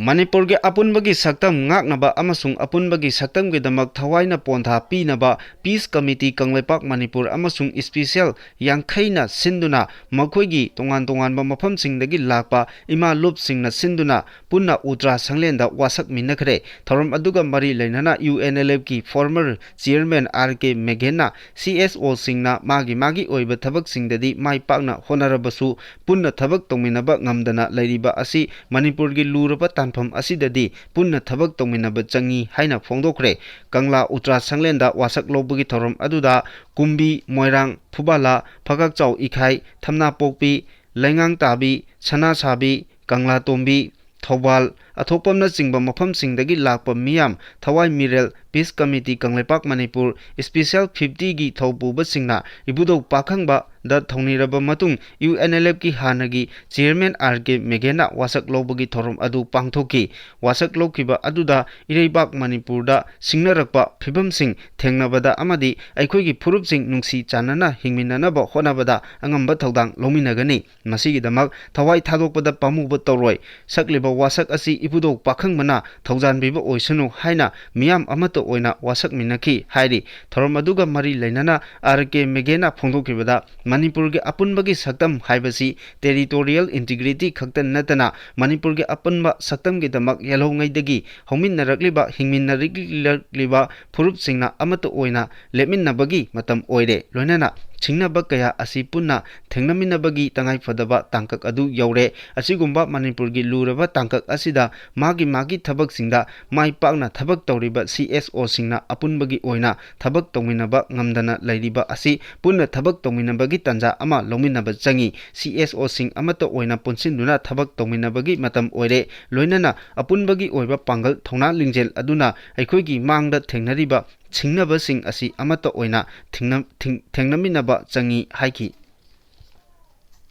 ꯃꯅꯤꯄꯨꯔꯒꯤ ꯑꯄꯨꯟꯕꯒꯤ ꯁꯛꯇꯝ ꯉꯥꯛꯅꯕ ꯑꯃꯁꯨꯡ ꯑꯄꯨꯟꯕꯒꯤ ꯁꯛꯇꯝꯒꯤꯗꯃꯛ ꯊꯋꯥꯏꯅ ꯄꯣꯟꯊꯥ ꯄꯤꯅꯕ Peace Committee ꯀꯪꯂꯩꯄꯥꯛ ꯃꯅꯤꯄꯨꯔ ꯑꯃꯁꯨꯡ Special ꯌꯥꯡꯈꯩꯅ ꯁꯤꯟꯗꯨꯅ ꯃꯈꯣꯏꯒꯤ ꯇꯣꯉꯥꯟ ꯇꯣꯉꯥꯟꯕ ꯃꯐꯝꯁꯤꯡꯗꯒꯤ ꯂꯥꯛꯄ ꯏꯃꯥ ꯂꯨꯞꯁꯤꯡꯅ ꯁꯤꯟꯗꯨꯅ ꯄꯨꯟꯅ ꯎꯇ꯭ꯔꯥ ꯁꯪꯂꯦꯟꯗ ꯋꯥꯁꯛꯃꯤꯟꯅꯈ꯭ꯔꯦ꯫ ꯊꯧꯔꯝ ꯑꯗꯨꯒ ꯃꯔꯤ ꯂꯩꯅꯅ U N L Fꯀꯤ former chairman R K ꯃꯦꯘꯦꯟꯅ C S Oꯁꯤꯡꯅ ꯃꯥꯒꯤ ꯃꯥꯒꯤ ꯑꯣꯏꯕ ꯊꯕꯛꯁꯤꯡꯗꯗꯤ ꯃꯥꯏ ꯄꯥꯛꯅ ꯍꯣꯠꯅꯔꯕꯁꯨ ꯄꯨꯟꯅ ꯊꯕꯛ ꯇꯧꯃꯤꯟꯅꯕ ꯉꯝꯗꯅ ꯂꯩꯔꯤꯕ ꯑꯁꯤ ꯃꯅꯤꯄꯨꯔꯒꯤ ꯂꯨꯔꯕ ꯇꯥꯟꯐꯝ ꯑꯁꯤꯗꯗꯤ ꯄꯨꯟꯅ ꯊꯕꯛ ꯇꯧꯃꯤꯟꯅꯕ ꯆꯪꯏ ꯍꯥꯏꯅ ꯐꯣꯡꯗꯣꯛꯈ꯭ꯔꯦ꯫ ꯀꯪꯂꯥ ꯎꯇ꯭ꯔꯥ ꯁꯪꯂꯦꯟꯗ ꯋꯥꯁꯛ ꯂꯧꯕꯒꯤ ꯊꯧꯔꯝ ꯑꯗꯨꯗ ꯀꯨꯝꯕꯤ, ꯃꯣꯏꯔꯥꯡ, ꯐꯨꯕꯥꯂꯥ, ꯐꯒꯥꯛꯆꯥꯎ ꯏꯈꯥꯏ, ꯊꯝꯅꯥꯄꯣꯛꯄꯤ, ꯂꯩꯉꯥꯡꯇꯥꯕꯤ, ꯁꯅꯥꯁꯥꯕꯤ, ꯀꯪꯂꯥꯇꯣꯝꯕꯤ, ꯊꯧꯕꯥꯜ, ꯑꯊꯣꯛꯄꯝꯅꯆꯤꯡꯕ ꯃꯐꯝꯁꯤꯡꯗꯒꯤ ꯂꯥꯛꯄ ꯃꯤꯌꯥꯝ, ꯊꯋꯥꯏ ꯃꯤꯔꯦꯜ, Peace Committee Kangleipak Manipur, Special fiftyꯒꯤ ꯊꯧꯄꯨꯕꯁꯤꯡꯅ ꯏꯕꯨꯙꯧ ꯄꯥꯈꯪꯕꯗ ꯊꯧꯅꯤꯔꯕ ꯃꯇꯨꯡ, U N L Fꯀꯤ ꯍꯥꯟꯅꯒꯤ chairman R K ꯃꯦꯘꯦꯟꯅ ꯋꯥꯁꯛ ꯂꯧꯕꯒꯤ ꯊꯧꯔꯝ ꯑꯗꯨ ꯄꯥꯡꯊꯣꯛꯈꯤ꯫ ꯋꯥꯁꯛ ꯂꯧꯈꯤꯕ ꯑꯗꯨꯗ ꯏꯔꯩꯕꯥꯛ ꯃꯅꯤꯄꯨꯔꯗ ꯁꯤꯡꯅꯔꯛꯄ ꯐꯤꯕꯝꯁꯤꯡ ꯊꯦꯡꯅꯕꯗ ꯑꯃꯗꯤ ꯑꯩꯈꯣꯏꯒꯤ ꯐꯨꯔꯨꯞꯁꯤꯡ ꯅꯨꯡꯁꯤ ꯆꯥꯟꯅꯅ ꯍꯤꯡꯃꯤꯟꯅꯅꯕ ꯍꯣꯠꯅꯕꯗ ꯑꯉꯝꯕ ꯊꯧꯗꯥꯡ ꯂꯧꯃꯤꯟꯅꯒꯅꯤ꯫ ꯃꯁꯤꯒꯤꯗꯃꯛ ꯊꯋꯥꯏ ꯊꯥꯗꯣꯛꯄꯗ ꯄꯥꯝꯃꯨꯕ ꯇꯧꯔꯣꯏ꯫ ꯁꯛꯂꯤꯕ ꯋꯥꯁꯛ ꯑꯁꯤ ꯏꯕꯨꯙꯧ ꯄꯥꯈꯪꯕꯅ ꯊꯧꯖꯥꯟꯕꯤꯕ ꯑꯣꯏꯁꯅꯨ ꯍꯥꯏꯅ ꯃꯤꯌꯥꯝ ꯑꯃꯠꯇ ꯑꯣꯏꯅ ꯋꯥꯁꯛꯃꯤꯟꯅꯈꯤ ꯍꯥꯏꯔꯤ꯫ ꯊꯧꯔꯝ ꯑꯗꯨꯒ ꯃꯔꯤ ꯂꯩꯅꯅ R K ꯃꯦꯘꯦꯟꯅ ꯐꯣꯡꯗꯣꯛꯈꯤꯕꯗ, ꯃꯅꯤꯄꯨꯔꯒꯤ ꯑꯄꯨꯟꯕꯒꯤ ꯁꯛꯇꯝ ꯍꯥꯏꯕꯁꯤ territorial integrity ꯈꯛꯇ ꯅꯠꯇꯅ ꯃꯅꯤꯄꯨꯔꯒꯤ ꯑꯄꯨꯟꯕ ꯁꯛꯇꯝꯒꯤꯗꯃꯛ ꯌꯦꯜꯍꯧꯉꯩꯗꯒꯤ ꯍꯧꯃꯤꯟꯅꯔꯛꯂꯤꯕ, ꯍꯤꯡꯃꯤꯟꯅꯔꯛꯂꯤꯕ ꯐꯨꯔꯨꯞꯁꯤꯡꯅ ꯑꯃꯠꯇ ꯑꯣꯏꯅ ꯂꯦꯞꯃꯤꯟꯅꯕꯒꯤ ꯃꯇꯝ ꯑꯣꯏꯔꯦ꯫ ꯂꯣꯏꯅꯅ ꯁꯤꯡꯅꯕ ꯀꯌꯥ ꯑꯁꯤ ꯄꯨꯟꯅ ꯊꯦꯡꯅꯃꯤꯟꯅꯕꯒꯤ ꯇꯉꯥꯏꯐꯗꯕ ꯇꯥꯡꯀꯛ ꯑꯗꯨ ꯌꯧꯔꯦ꯫ ꯑꯁꯤꯒꯨꯝꯕ ꯃꯅꯤꯄꯨꯔꯒꯤ ꯂꯨꯔꯕ ꯇꯥꯡꯀꯛ ꯑꯁꯤꯗ ꯃꯥꯒꯤ ꯃꯥꯒꯤ ꯊꯕꯛꯁꯤꯡꯗ ꯃꯥꯏ ꯄꯥꯛꯅ ꯊꯕꯛ ꯇꯧꯔꯤꯕ ꯁꯤ ꯑꯦꯁ ꯑꯣꯁꯤꯡꯅ ꯑꯄꯨꯟꯕꯒꯤ ꯑꯣꯏꯅ ꯊꯕꯛ ꯇꯧꯃꯤꯟꯅꯕ ꯉꯝꯗꯅ ꯂꯩꯔꯤꯕ ꯑꯁꯤ ꯄꯨꯟꯅ ꯊꯕꯛ ꯇꯧꯃꯤꯟꯅꯕꯒꯤ ꯇꯥꯟꯖꯥ ꯑꯃ ꯂꯧꯃꯤꯟꯅꯕ ꯆꯪꯏ꯫ ꯁꯤ ꯑꯦꯁ ꯑꯣꯁꯤꯡ ꯑꯃꯠꯇ ꯑꯣꯏꯅ ꯄꯨꯟꯁꯤꯟꯗꯨꯅ ꯊꯕꯛ ꯇꯧꯃꯤꯟꯅꯕꯒꯤ ꯃꯇꯝ ꯑꯣꯏꯔꯦ꯫ ꯂꯣꯏꯅꯅ ꯑꯄꯨꯟꯕꯒꯤ ꯑꯣꯏꯕ ꯄꯥꯡꯒꯜ ꯊꯧꯅꯥ ꯂꯤꯡꯖꯦꯜ ꯑꯗꯨꯅ ꯑꯩꯈꯣꯏꯒꯤ ꯃꯥꯡꯗ ꯊꯦꯡꯅꯔꯤꯕ ꯁꯤꯡꯅꯕꯁꯤꯡ ꯑꯁꯤ ꯑꯃꯠꯇ ꯑꯣꯏꯅ ꯊꯤꯡꯅ-, ꯊꯤꯡ-, ꯊꯦꯡꯅꯃꯤꯟꯅꯕ ꯆꯪꯏ ꯍꯥꯏꯈꯤ꯫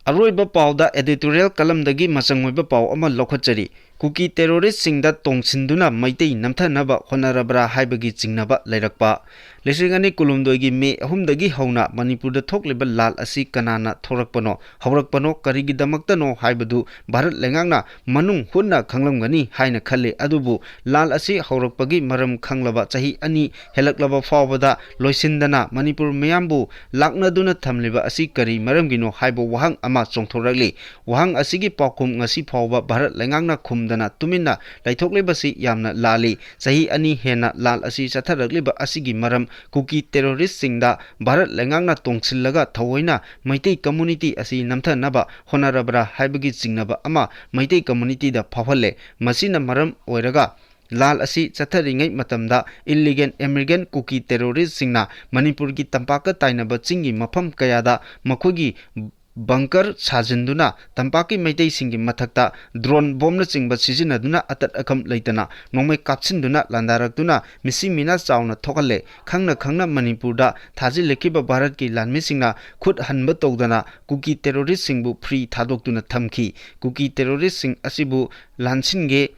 ꯑꯔꯣꯏꯕ ꯄꯥꯎꯗ editorial columnꯗꯒꯤ ꯃꯆꯪ ꯑꯣꯏꯕ ꯄꯥꯎ ꯑꯃ ꯂꯧꯈꯠꯆꯔꯤ꯫ ꯀꯨꯀꯤ terroristꯁꯤꯡꯗ ꯇꯣꯡꯁꯤꯟꯗꯨꯅ ꯃꯩꯇꯩ ꯅꯝꯊꯅꯕ ꯍꯣꯠꯅꯔꯕ꯭ꯔꯥ ꯍꯥꯏꯕꯒꯤ ꯆꯤꯡꯅꯕ ꯂꯩꯔꯛꯄ꯫ ꯂꯤꯁꯤꯡ ꯑꯅꯤ ꯀꯨꯟꯍꯨꯝꯗꯣꯏꯒꯤ ꯃꯦ ꯑꯍꯨꯝꯗꯒꯤ ꯍꯧꯅ ꯃꯅꯤꯄꯨꯔꯗ ꯊꯣꯛꯂꯤꯕ ꯂꯥꯜ ꯑꯁꯤ ꯀꯅꯥꯅ ꯊꯣꯔꯛꯄꯅꯣ, ꯍꯧꯔꯛꯄꯅꯣ, ꯀꯔꯤꯒꯤꯗꯃꯛꯇꯅꯣ ꯍꯥꯏꯕꯗꯨ ꯚꯥꯔꯠ ꯂꯩꯉꯥꯛꯅ ꯃꯅꯨꯡ ꯍꯨꯠꯅ ꯈꯪꯂꯝꯒꯅꯤ ꯍꯥꯏꯅ ꯈꯜꯂꯤ꯫ ꯑꯗꯨꯕꯨ ꯂꯥꯜ ꯑꯁꯤ ꯍꯧꯔꯛꯄꯒꯤ ꯃꯔꯝ ꯈꯪꯂꯕ ꯆꯍꯤ ꯑꯅꯤ ꯍꯦꯜꯂꯛꯂꯕ ꯐꯥꯎꯕꯗ ꯂꯣꯏꯁꯤꯟꯗꯅ ꯃꯅꯤꯄꯨꯔ ꯃꯤꯌꯥꯝꯕꯨ ꯂꯥꯛꯅꯗꯨꯅ ꯊꯝꯂꯤꯕ ꯑꯁꯤ ꯀꯔꯤ ꯃꯔꯝꯒꯤꯅꯣ ꯍꯥꯏꯕ ꯋꯥꯍꯪ ꯑꯃ ꯆꯣꯡꯊꯣꯔꯛꯂꯤ꯫ ꯋꯥꯍꯪ ꯑꯁꯤꯒꯤ ꯄꯥꯎꯈꯨꯝ ꯉꯁꯤ ꯐꯥꯎꯕ ꯚꯥꯔꯠ ꯂꯩꯉꯥꯛꯅ ꯈꯨꯝꯗꯅ ꯇꯨꯃꯤꯟꯅ ꯂꯩꯊꯣꯛꯂꯤꯕꯁꯤ ꯌꯥꯝꯅ ꯂꯥꯜꯂꯤ꯫ ꯆꯍꯤ ꯑꯅꯤ ꯍꯦꯟꯅ ꯂꯥꯜ ꯑꯁꯤ ꯆꯠꯊꯔꯛꯂꯤꯕ ꯑꯁꯤꯒꯤ ꯃꯔꯝ ꯀꯨꯀꯤ terroristꯁꯤꯡꯗ ꯚꯥꯔꯠ ꯂꯩꯉꯥꯛꯅ ꯇꯣꯡꯁꯤꯜꯂꯒ ꯊꯑꯣꯏꯅ ꯃꯩꯇꯩ community ꯑꯁꯤ ꯅꯝꯊꯅꯕ ꯍꯣꯠꯅꯔꯕ꯭ꯔꯥ ꯍꯥꯏꯕꯒꯤ ꯆꯤꯡꯅꯕ ꯑꯃ ꯃꯩꯇꯩ communityꯗ ꯐꯥꯎꯍꯜꯂꯦ꯫ ꯃꯁꯤꯅ ꯃꯔꯝ ꯑꯣꯏꯔꯒ ꯂꯥꯜ ꯑꯁꯤ ꯆꯠꯊꯔꯤꯉꯩ ꯃꯇꯝꯗ illegal immigrant ꯀꯨꯀꯤ terroristꯁꯤꯡꯅ ꯃꯅꯤꯄꯨꯔꯒꯤ ꯇꯝꯄꯥꯛꯀ ꯇꯥꯏꯅꯕ ꯆꯤꯡꯒꯤ ꯃꯐꯝ ꯀꯌꯥꯗ ꯃꯈꯣꯏꯒꯤ bunker ꯁꯥꯖꯤꯟꯗꯨꯅ ꯇꯝꯄꯥꯛꯀꯤ ꯃꯩꯇꯩꯁꯤꯡꯒꯤ ꯃꯊꯛꯇ drone bombꯅꯆꯤꯡꯕ ꯁꯤꯖꯤꯟꯅꯗꯨꯅ ꯑꯇꯠ ꯑꯈꯝ ꯂꯩꯇꯅ ꯅꯣꯡꯃꯩ ꯀꯥꯞꯁꯤꯟꯗꯨꯅ ꯂꯥꯟꯗꯥꯔꯛꯇꯨꯅ ꯃꯤꯁꯤ ꯃꯤꯅꯥ ꯆꯥꯎꯅ ꯊꯣꯛꯍꯜꯂꯦ꯫ ꯈꯪꯅ ꯈꯪꯅ ꯃꯅꯤꯄꯨꯔꯗ ꯊꯥꯖꯤꯜꯂꯛꯈꯤꯕ ꯚꯥꯔꯠꯀꯤ ꯂꯥꯟꯃꯤꯁꯤꯡꯅ ꯈꯨꯠ ꯍꯟꯕ ꯇꯧꯗꯅ ꯀꯨꯀꯤ terroristꯁꯤꯡꯕꯨ free ꯊꯥꯗꯣꯛꯇꯨꯅ ꯊꯝꯈꯤ꯫ ꯀꯨꯀꯤ terroristꯁꯤꯡ ꯑꯁꯤꯕꯨ ꯂꯥꯟꯁꯤꯟꯒꯦ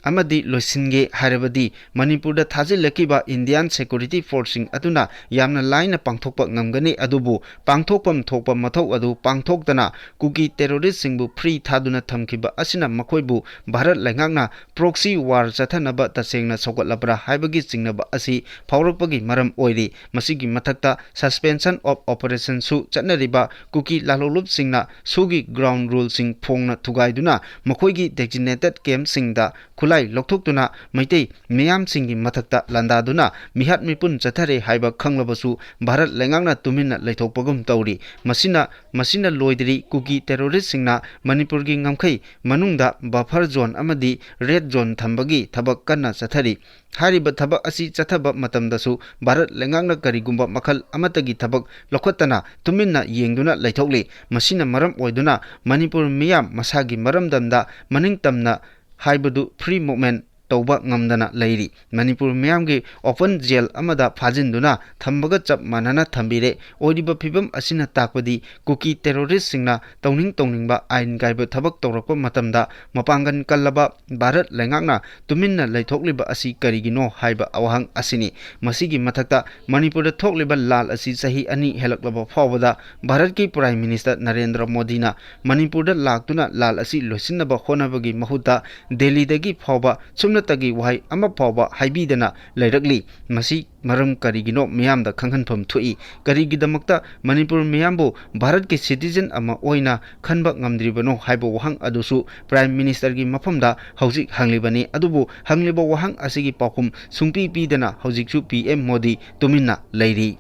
ꯑꯃꯗꯤ ꯂꯣꯏꯁꯤꯟꯒꯦ ꯍꯥꯏꯔꯕꯗꯤ ꯃꯅꯤꯄꯨꯔꯗ ꯊꯥꯖꯤꯜꯂꯛꯈꯤꯕ Indian security forceꯁꯤꯡ ꯑꯗꯨꯅ ꯌꯥꯝꯅ ꯂꯥꯏꯅ ꯄꯥꯡꯊꯣꯛꯄ ꯉꯝꯒꯅꯤ꯫ ꯑꯗꯨꯕꯨ ꯄꯥꯡꯊꯣꯛꯐꯝ ꯊꯣꯛꯄ ꯃꯊꯧ ꯑꯗꯨ ꯄꯥꯡꯊꯣꯛꯇꯅ ꯀꯨꯀꯤ terroristꯁꯤꯡꯕꯨ free ꯊꯥꯗꯨꯅ ꯊꯝꯈꯤꯕ ꯑꯁꯤꯅ ꯃꯈꯣꯏꯕꯨ ꯚꯥꯔꯠ ꯂꯩꯉꯥꯛꯅ proxy war ꯆꯠꯊꯅꯕ ꯇꯁꯦꯡꯅ ꯁꯧꯒꯠꯂꯕ꯭ꯔꯥ ꯍꯥꯏꯕꯒꯤ ꯆꯤꯡꯅꯕ ꯑꯁꯤ ꯐꯥꯎꯔꯛꯄꯒꯤ ꯃꯔꯝ ꯑꯣꯏꯔꯤ꯫ ꯃꯁꯤꯒꯤ ꯃꯊꯛꯇ suspension of operationꯁꯨ ꯆꯠꯅꯔꯤꯕ ꯀꯨꯀꯤ ꯂꯥꯜꯍꯧꯂꯨꯞꯁꯤꯡꯅ ꯁꯨꯒꯤ ground ruleꯁꯤꯡ ꯐꯣꯡꯅ ꯊꯨꯒꯥꯏꯗꯨꯅ ꯃꯈꯣꯏꯒꯤ designated campꯁꯤꯡꯗ ꯈꯨꯠꯂꯥꯏ ꯂꯧꯊꯣꯛꯇꯨꯅ ꯃꯩꯇꯩ ꯃꯤꯌꯥꯝꯁꯤꯡꯒꯤ ꯃꯊꯛꯇ ꯂꯥꯟꯗꯥꯗꯨꯅ ꯃꯤꯍꯥꯠ ꯃꯤꯄꯨꯟ ꯆꯠꯊꯔꯦ ꯍꯥꯏꯕ ꯈꯪꯂꯕꯁꯨ ꯚꯥꯔꯠ ꯂꯩꯉꯥꯛꯅ ꯇꯨꯃꯤꯟꯅ ꯂꯩꯊꯣꯛꯄꯒꯨꯝ ꯇꯧꯔꯤ꯫ ꯃꯁꯤꯅ, ꯃꯁꯤꯅ ꯂꯣꯏꯗ꯭ꯔꯤ ꯀꯨꯀꯤ ꯇꯦꯔꯣꯔꯤꯁꯁꯤꯡꯅ ꯃꯅꯤꯄꯨꯔꯒꯤ ꯉꯝꯈꯩ ꯃꯅꯨꯡꯗ buffer zone ꯑꯃꯗꯤ red zone ꯊꯝꯕꯒꯤ ꯊꯕꯛ ꯀꯟꯅ ꯆꯠꯊꯔꯤ꯫ ꯍꯥꯏꯔꯤꯕ ꯊꯕꯛ ꯑꯁꯤ ꯆꯠꯊꯕ ꯃꯇꯝꯗꯁꯨ ꯚꯥꯔꯠ ꯂꯩꯉꯥꯛꯅ ꯀꯔꯤꯒꯨꯝꯕ ꯃꯈꯜ ꯑꯃꯠꯇꯒꯤ ꯊꯕꯛ ꯂꯧꯈꯠꯇꯅ ꯇꯨꯃꯤꯟꯅ ꯌꯦꯡꯗꯨꯅ ꯂꯩꯊꯣꯛꯂꯤ꯫ ꯃꯁꯤꯅ ꯃꯔꯝ ꯑꯣꯏꯗꯨꯅ ꯃꯅꯤꯄꯨꯔ ꯃꯤꯌꯥꯝ ꯃꯁꯥꯒꯤ ꯃꯔꯝꯗꯝꯗ ꯃꯅꯤꯡ ꯇꯝꯅ ꯍꯥꯏꯕꯗꯨ free movement ꯇꯧꯕ ꯉꯝꯗꯅ ꯂꯩꯔꯤ꯫ ꯃꯅꯤꯄꯨꯔ ꯃꯤꯌꯥꯝꯒꯤ open jail ꯑꯃꯗ ꯐꯥꯖꯤꯟꯗꯨꯅ ꯊꯝꯕꯒ ꯆꯞ ꯃꯥꯟꯅꯅ ꯊꯝꯕꯤꯔꯦ꯫ ꯑꯣꯏꯔꯤꯕ ꯐꯤꯕꯝ ꯑꯁꯤꯅ ꯇꯥꯛꯄꯗꯤ ꯀꯨꯀꯤ ꯇꯦꯔꯣꯔꯤꯁꯁꯤꯡꯅ ꯇꯧꯅꯤꯡ ꯇꯧꯅꯤꯡꯕ ꯑꯥꯏꯟ ꯀꯥꯏꯕ ꯊꯕꯛ ꯇꯧꯔꯛꯄ ꯃꯇꯝꯗ ꯃꯄꯥꯡꯒꯜ ꯀꯜꯂꯕ ꯚꯥꯔꯠ ꯂꯩꯉꯥꯛꯅ ꯇꯨꯃꯤꯟꯅ ꯂꯩꯊꯣꯛꯂꯤꯕ ꯑꯁꯤ ꯀꯔꯤꯒꯤꯅꯣ ꯍꯥꯏꯕ ꯋꯥꯍꯪ ꯑꯁꯤꯅꯤ꯫ ꯃꯁꯤꯒꯤ ꯃꯊꯛꯇ ꯃꯅꯤꯄꯨꯔꯗ ꯊꯣꯛꯂꯤꯕ ꯂꯥꯜ ꯑꯁꯤ ꯆꯍꯤ ꯑꯅꯤ ꯍꯦꯜꯂꯛꯂꯕ ꯐꯥꯎꯕꯗ ꯚꯥꯔꯠꯀꯤ Prime Minister ꯅꯔꯦꯟꯗ꯭ꯔ ꯃꯣꯗꯤꯅ ꯃꯅꯤꯄꯨꯔꯗ ꯂꯥꯛꯇꯨꯅ ꯂꯥꯜ ꯑꯁꯤ ꯂꯣꯏꯁꯤꯟꯅꯕ ꯍꯣꯠꯅꯕꯒꯤ ꯃꯍꯨꯠꯇ ꯗꯦꯜꯂꯤꯗꯒꯤ ꯐꯥꯎꯕ ꯁꯨꯞꯅꯇꯒꯤ ꯋꯥꯍꯩ ꯑꯃ ꯐꯥꯎꯕ ꯍꯥꯏꯕꯤꯗꯅ ꯂꯩꯔꯛꯂꯤ꯫ ꯃꯁꯤ ꯃꯔꯝ ꯀꯔꯤꯒꯤꯅꯣ ꯃꯤꯌꯥꯝꯗ ꯈꯪꯍꯟꯐꯝ ꯊꯣꯛꯏ꯫ ꯀꯔꯤꯒꯤꯗꯃꯛꯇ ꯃꯅꯤꯄꯨꯔ ꯃꯤꯌꯥꯝꯕꯨ ꯚꯥꯔꯠꯀꯤ citizen ꯑꯃ ꯑꯣꯏꯅ ꯈꯟꯕ ꯉꯝꯗ꯭ꯔꯤꯕꯅꯣ ꯍꯥꯏꯕ ꯋꯥꯍꯪ ꯑꯗꯨꯁꯨ Prime Ministerꯒꯤ ꯃꯐꯝꯗ ꯍꯧꯖꯤꯛ ꯍꯪꯂꯤꯕꯅꯤ꯫ ꯑꯗꯨꯕꯨ ꯍꯪꯂꯤꯕ ꯋꯥꯍꯪ ꯑꯁꯤꯒꯤ ꯄꯥꯎꯈꯨꯝ ꯁꯨꯡꯄꯤ ꯄꯤꯗꯅ ꯍꯧꯖꯤꯛꯁꯨ P M ꯃꯣꯗꯤ ꯇꯨꯃꯤꯟꯅ ꯂꯩꯔꯤ꯫